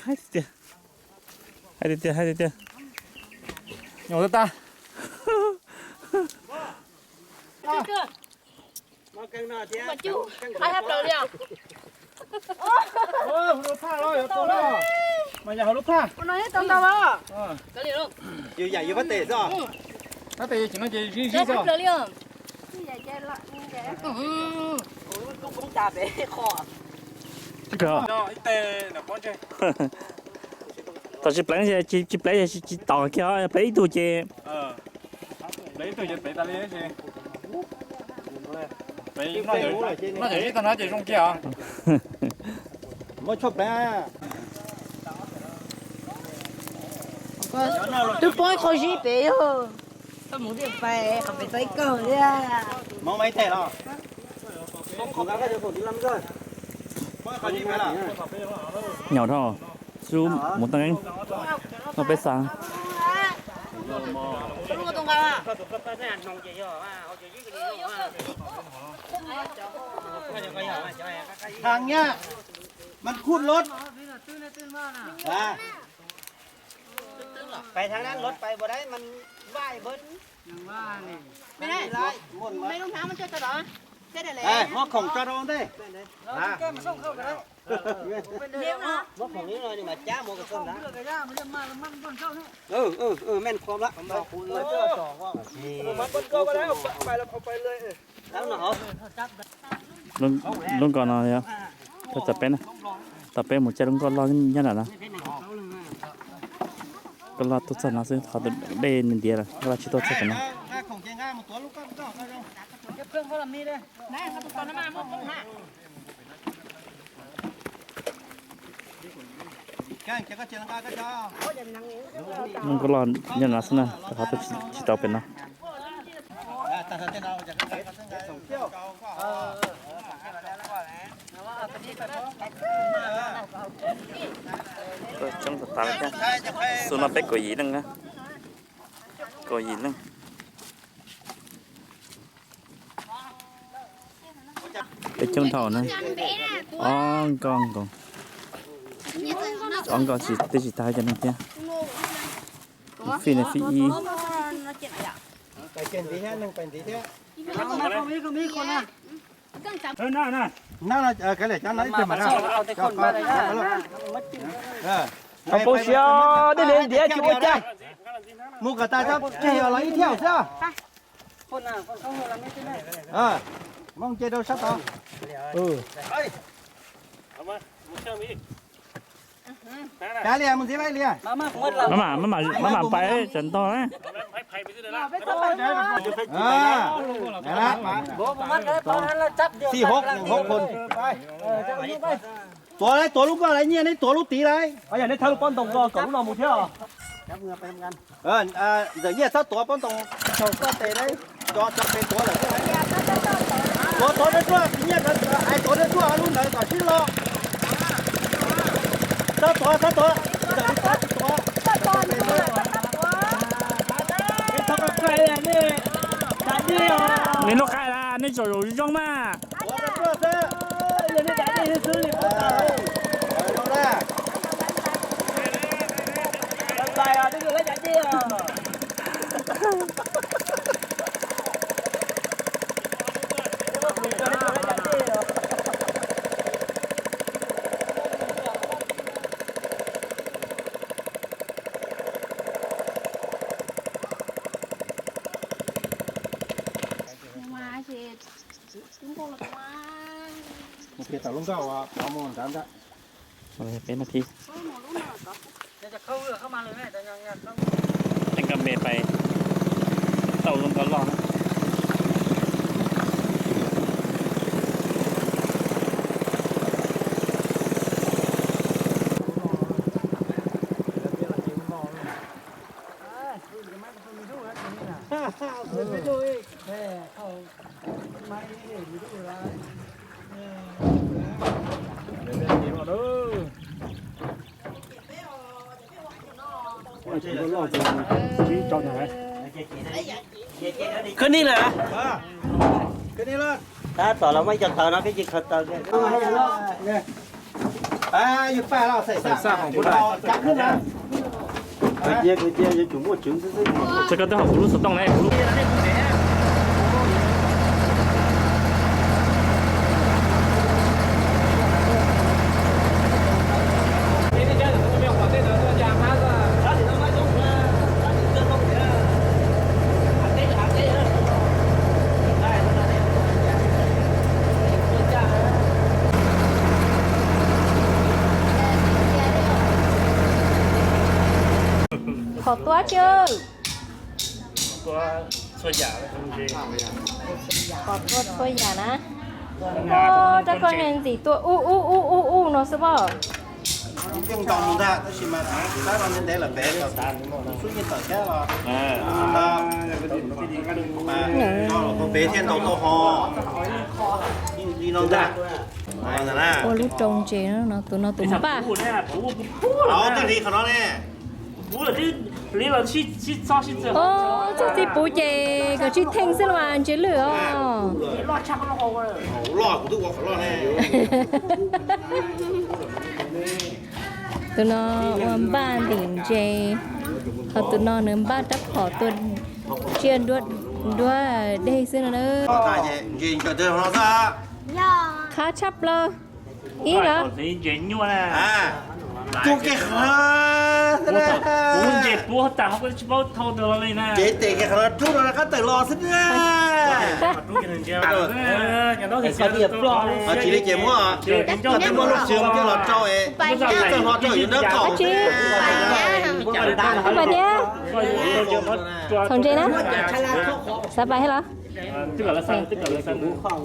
Hais tiag, hais tiag tiag, hais tiag tiag. Nyuam tag tag. Hauv lub phaj los yuav tau los? Mas yam hauv lub phaj. Yus yam yuav pab tes xwb. Pab tes ces no ces zib zib xwb. Tam sis pleev, tsis pleev tsis tom kiag, pleev ib tug ces, pleev ib tug ces pleev tas li. Noj cov zib tag no ces zoo kiag os. Muab tshuaj pleev. Twb poob ib qho zib pem yog. Koj mus thiaj pais qhov pem tau ib kaug thiab. Hmoob mas ib teg los. Nyaum dhau, xub mus toj nqeeb, noj peb xav. Hàng nha, mình khut lốt. Pais thav nan lốt pais puas dai, man vaj puas. Muab khoom tso rau ntej. Muab khoom li no mas cab mus kom txog ntawd. Men khom lawm. Lub nkoj no yog tau tom peb na, tom peb mus caij lub nkoj loj nyob nram no. Nkoj loj tuaj txog no xwb, qhov tus dej ntiav lawm, nkoj loj tsis tuaj txog tom no. Lub nkoj loj nyob no xwb na, qhov tuaj tsis tau pem no. Coob tas tas li thiab. Xub no peb kaum yim leej na. Kaum yim leej. Peb coob dhau na. Ob nkoj nkoos. Ob nkoj tsis, twb tsis tag cov neeg thiab. Fij ne fij ib. Poob siab dej liab ntiav tsis ua cas. Mus kom tas sab tseg los ib thiaj xwb. Moo nce rau sab tod. Kav liam mus ntxiv laij liam. Maj mam, maj mam pais tsam ntog na. Xij hov, hov khuv. Tuav lauj, tuav lub nkoj lauj, nyiaj neb tuav lub tid lauj. Yog neb thawb lub pob ntoo ko kom lub no mus thiab os. Ntxawm Nyiaj txhob tuav pob ntoo, tsaug koj tes lauj, cov cov pes tuav lawm. Tuav tuav dawb tuaj, nyiaj ntawd hais tuav dawb tuaj lub ntawd kom sib lo. Txhob tuav, txhob tuav, ntxawm li tuav tsis tuav. Nej lub qaib na, nej tsom zaum zoo mas. Mus qhia tom lub nkoj uas pov mus nrad ntag. Peb nab thib. Tej nkoj me pais tau lub nkoj loj na. Khwv ni lawm. Tab tom los muaj ib co taws no peb cia li khaws taws. Khaws xaj hauv kuv daim. Khaws cia, khaws cia, yuav tsum muaj tswv xwb xwb. Koj twb haus kuv lub xov tooj ne, kuv lub. Qhov tuab tsi. Tuab txhua yam. Pom tua txhua yam na. Rab koj ntxim tua ub ub ub ub ub no xwb pob. Yeej nrau mus ntag, tab sis mas tab no ntev ntev lawm pem los xub yeej tawm thiab los. Nrau los tua pem thiaj nrau tau ho. Li no ntag. Ua lub rau ntses no, tus no tus npaj. Twb hliv qhov no ne. Txog txiv puv ces kom tsis theej xwb los mas ntses lwj os. Tus no ua npaj ntim ntses, ho tus no nws npaj rab phom tua tsiaj nruab deg xwb no na. Qab tshaj plaws. Ib los. Tus kev qhov no, tus kev qhov no rub no qab tawm los xwb na. Tsis li ces muab, twb muab lub xyoo coj los rau es, txawj hlo rau yus nrab qaum. Txhob pais thiab. Txhob ntse na. Xav pais thiab los?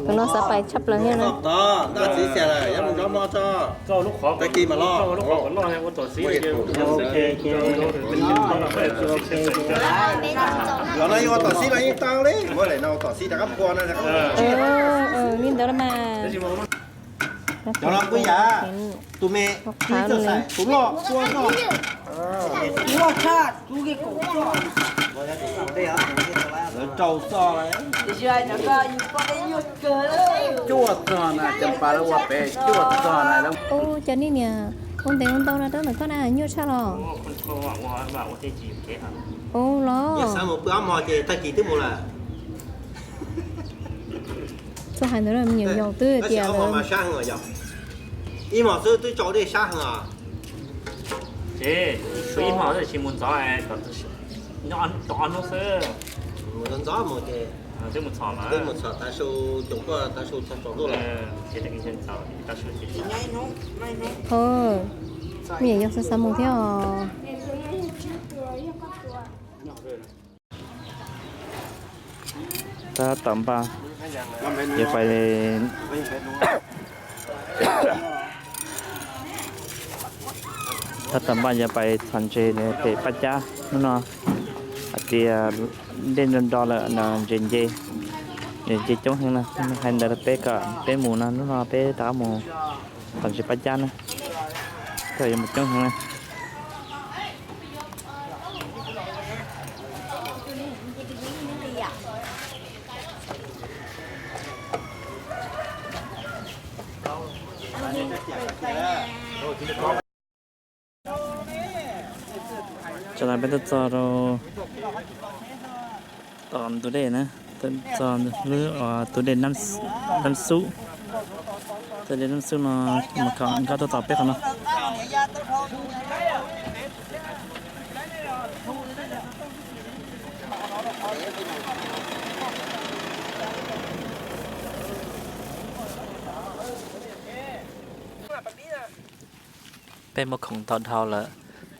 Tus no xav pais tshaj plaws thiab na. Tod, ntaj txiv xiam lawm, yuav mus nrov hmo tso. Tag kis mam los. Los no yuav ua tom xib los yeej tau li, muab daim no ua tom xib rov qab phua no. Li ntawd los mas. Cov no kuj yam, tus me, tus txawj xaim, tus loj, tus loj, tus loj tshaj. Lawv rau txog, cuaj txog na, cov pas lawv ua pem cuaj txog na. Ub, cov nej niam ua ntev ua ntau no rau ntawm koj na, nyuaj tshaj los? Ub los. Xav mus pw ob hmo ces tag kis twb mus lawm. Txoj hais ntawd me nyuam yaus twb tias mas sab heev os yog. Ib hmos xwb twb tsau dej sab heev os. Ces ib hmos tsis mus ntxov, nyob tau ob hnub xwb. Mus ntxov mus ces twb mus txhom lawm, twb mus txhom tav su, coom kuaj tav su txog tsaus ntuj lawm. Me nyuam yaus xav xav mus thiab os. Tab tom npaj yuav pais, tab tom npaj yuav pais txhom ntses pem Paj Cab hnub no. Hais tias dej nro nro lawm no, ntses nce, ntses nce coob heev na. Hais ntawd rau peb kom peb mus no, hnub no peb rov qab mus txhom ntses Paj Cab na. Koj yuav mus coob heev na. Tsam no peb tuaj txog rau tom ntug dej na, txog lub tus dej Nab Xub. Tus dej Nab Xub no mas kom nkoj tuaj tos peb qhov no. Peb muab khoom tau dhau lawm,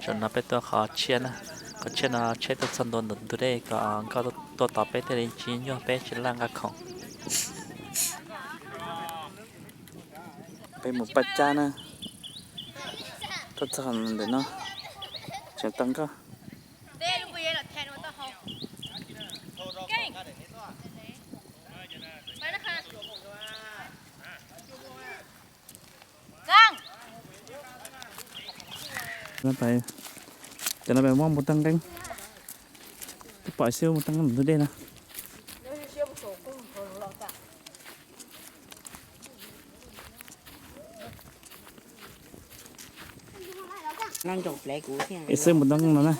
zaum no peb tuaj qhov tshiab na. Qhov tshiab no tsheb tuaj txog ntua ntawm ntug dej kom nkoj tuaj tos peb thiaj li tsis nyuaj peb tsis laj nqa khoom. Peb mus Paj Cab na, tuaj txog ntawm no tseem tau nkoj. Cov no peb muab mus tag nqeeb, twb pom xwb mus tag nqeeb ntug dej no. Xwb mus tag nqeeb no na.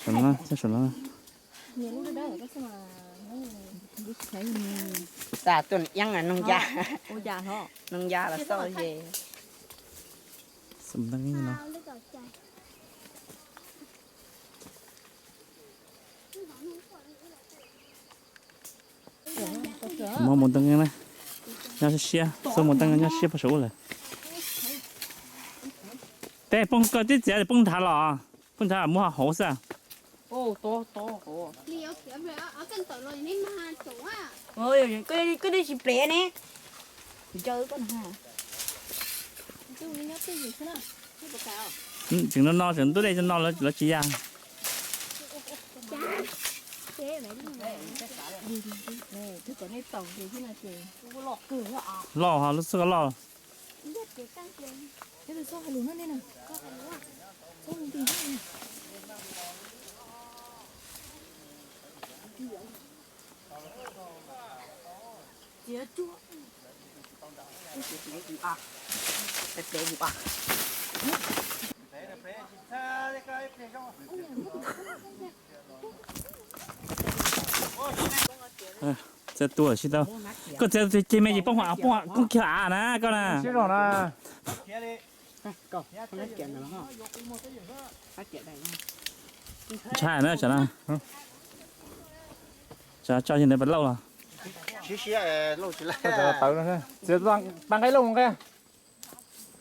Saum no, saum no. Xav tuaj iab noog ya, noog ya los xauj ces. Muab mus tag nqeeb na, nyob siab siab, xwb mus tag nqeeb nyob siab pag saum ub lawm. Tej poob koj tib txiav poob nrhav los. Ntshai muab hauv xwb. Koj tsis plev ne. Tseem no no tseem ntub dej no lawv tsis ya. Loj, lub xub ko loj. Txiav tuaj tsis tau. Koj txiav ceg me ces poob, poob koob kiag av na koj na. Ntshai na, tso yog ntawd pas lauj los. Txiav tau nqaij lauj nqaij.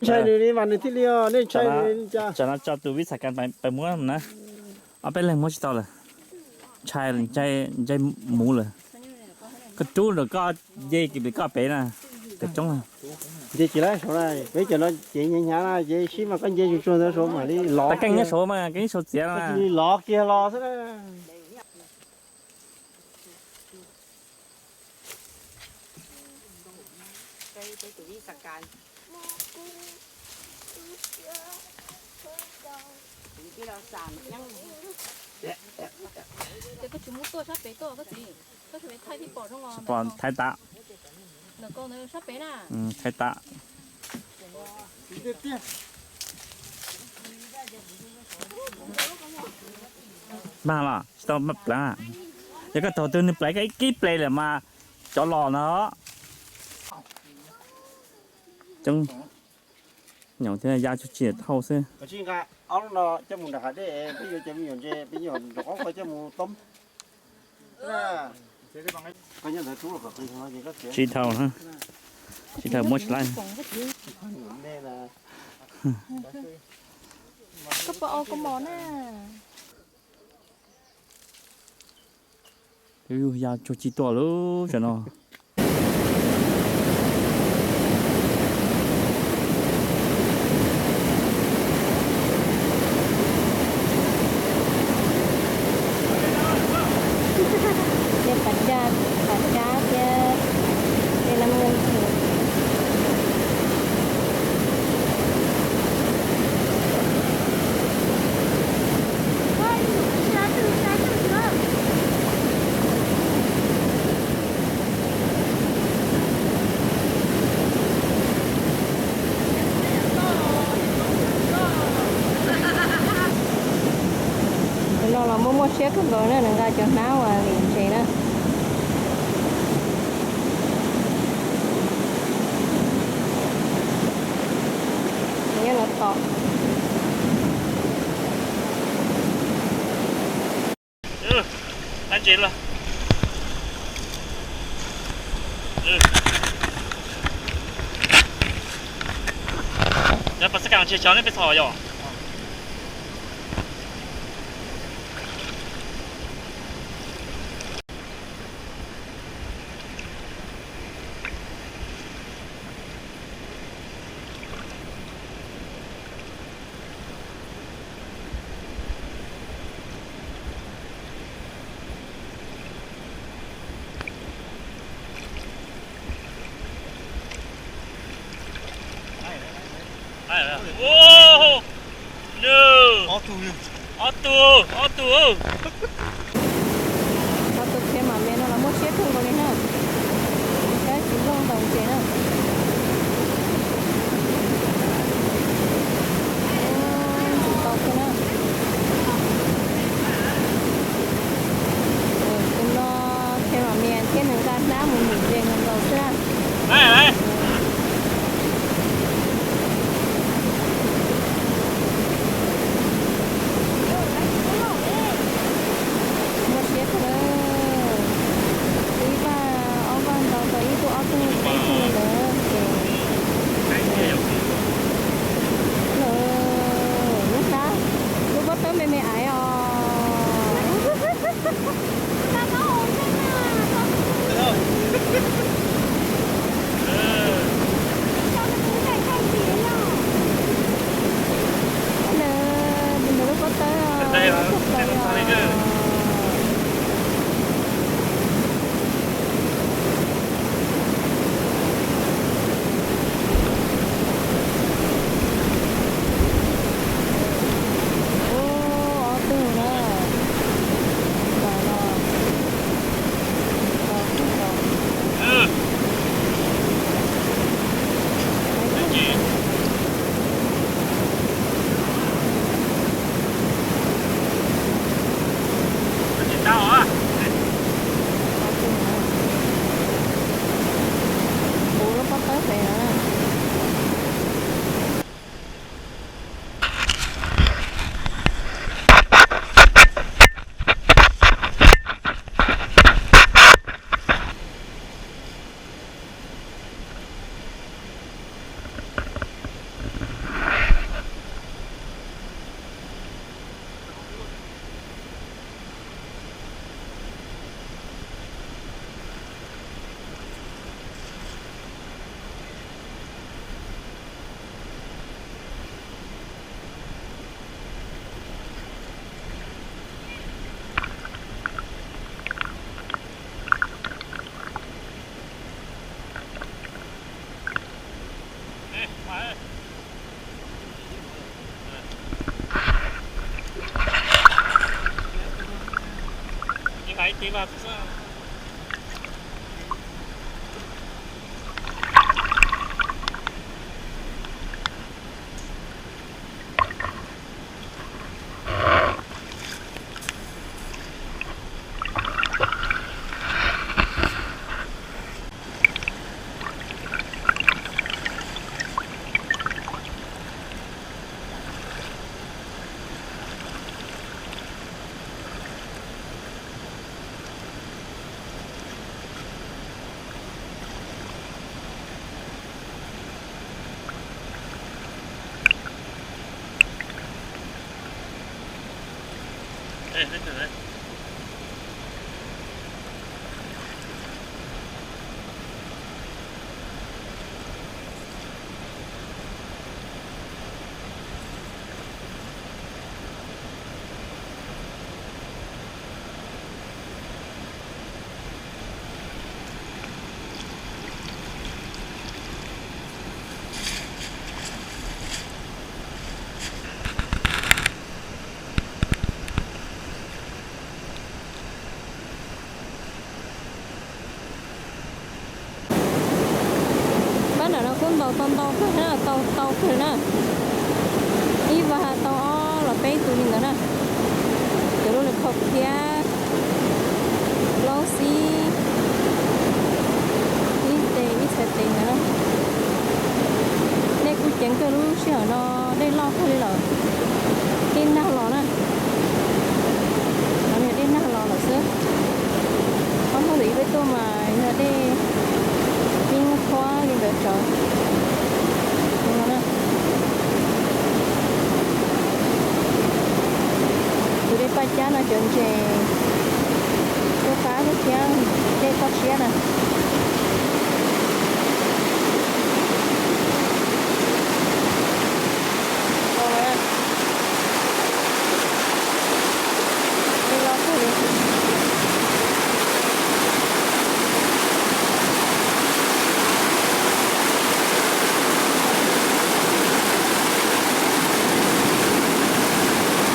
Ntshai nws li mas nws thiaj li, nej ntshai nws li cas? Tsam no tso tus vib xav kas pais muab na. Ob peb leeg muab tsis tau lawm. Ntshai, ntshai mus lawm. Koj rub lawm koj nce kiag pem koj pem na. Pem roob. Nce kiag lawm saud na, peb cov no ces hnyav hnyav na, ces sib mas koj nce tsuag tsuag ntawd saud mam li lov. Keej nyob saud mas, keej saud txiav no. Lov kiag los xwb na. Ces koj tsis muab tuaj sab pem tuaj koj txiv, koj sab pem thaij thiaj pom zoo os. Pom thaiv tas. Ntawm koj ntawd sab pem na. Thaiv tas. Mag los tsis tau mag pleev. Yog koj taug twg nws pleev koj ib kib pleev lawm mas cov los no. Coob, nyob thiab ya tsuj ci thauj xwb. Tsis thaum na, tsis thaum muab tsis laib. Koj puas ua kua mom na? Twb yog ya tsuj ci tuaj lawm tam no. Ces pas cab, pas cab thiab tej no. Tus no los muaj muaj siab kawg nkaus na, nws nqa cov hnab uas lim ntses na. Nyob no tos. Ntses los. Cov pas xab kas tsis cov nej peb txhom yom. Ob tug, ob tug, ob tug. Ob tug thiab mas me no los muaj siab kawg nkaus li na. Saib tsis looj ntaus ntses na. Ntsis tau thiab na. Tus no thiab mas me thiab nws nqa hnab mus lim ntses nkaus xwb na. Hais ces vaj xwb. Pab nram no kuj ntaus tau ntau kawg na, tau tau kawg na. Ib vas tau ob los peb tus li ntawd na. Cov lub lwm khau khiab, laub xib, ib tes ib txhais tes ntawd na. Dej kuj ceev kawg lub sij hawm no, dej loj kawg li lawm. Dej nag los na. Dej nag los lawm xwb. Ob hnub ntawm ib peb tuaj mas yog dej yeej qhuav li ntawd tsawv. Tus dej paj cab no cov ntses kuj qab thiab, dej toj siab na.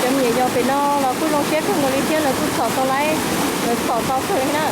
Cov me nyuam yaus pem no los kuj zoo siab kawg nkaus li thiab, lawv kuj txhom tau laib, lawv txhom tau kawg li na.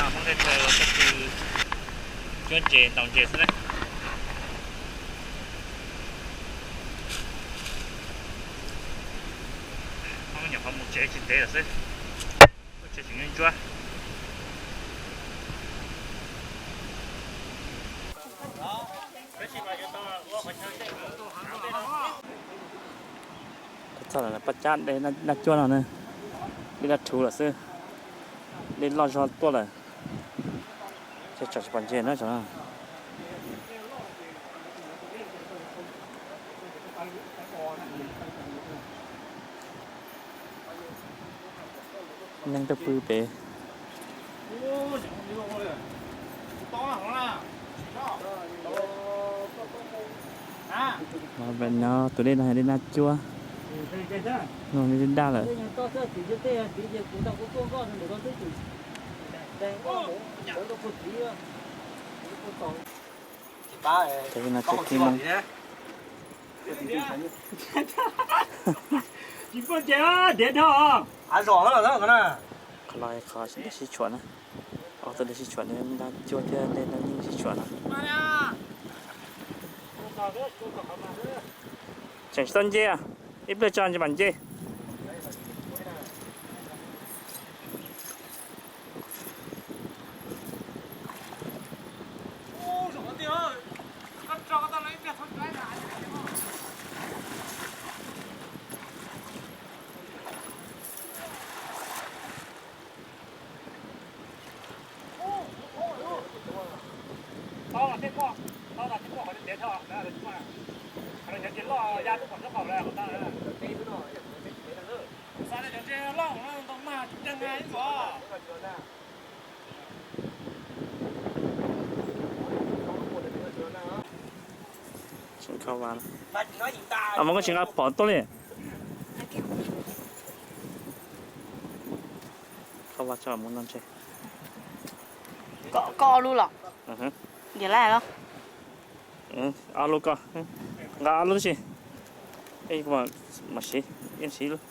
Hmoob teb chaws los txoj kev cuab ntses ntaus ntses xwb na. Hmoob nyuam qhuav mus tsev tsis ntev lawm xwb, tsev tseem ntsuab. Txog lawm paj cab dej naj cuab no na, dej daj rhuv lawm xwb, dej loj zog tuaj lawm, ces tsam tsis pom ntses na. Neeg tuaj pw pem. No tus dej no yog dej naj cuab, no dej daj lawm. Ces no cov kib moo. Qhov no qhov dej sib tshuam na, ob tug dej sib tshuam, dej naj cuab thiab dej naj nyeej sib tshuam na. Tseem tsis tau nce, ib pliag tso nce mam nce. Mas koj tsis nqa phom tuaj li. Koj ob lub los? Ntiav laj los? Ob lub koj, nqa ob lub tib si. Mam siv, yeej siv lub.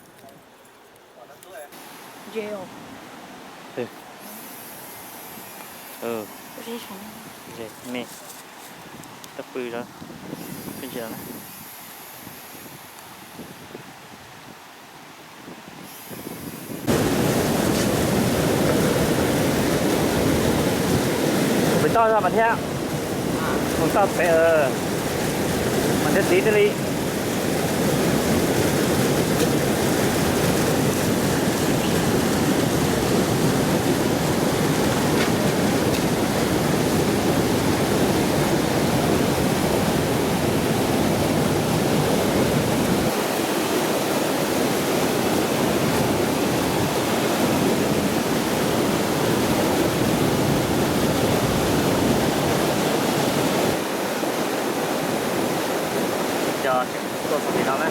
Me, koj pw, pw ntsis na. Pem toj mas thiab, mus toj pem, mas thiab txiv thiaj li. Cov tuaj txog tim no na.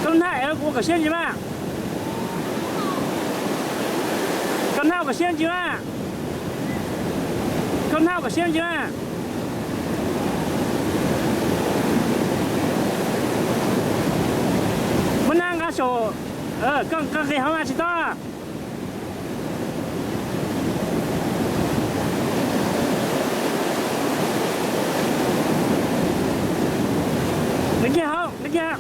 Koj naj ua kom siab ntsis mas. Koj naj ua kom siab ntsis mas. Koj naj ua kom siab ntsis mas. Muab nab nqa saum, koj nqis hauv mas tsis tau. Nqis kiag hauv, nqis kiag.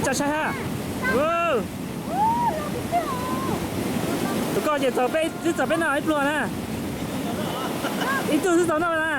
Tso saib ha. Tus koj ces txog peb, twb txog peb noj ib pluag na. Ib tug twb txog noj na.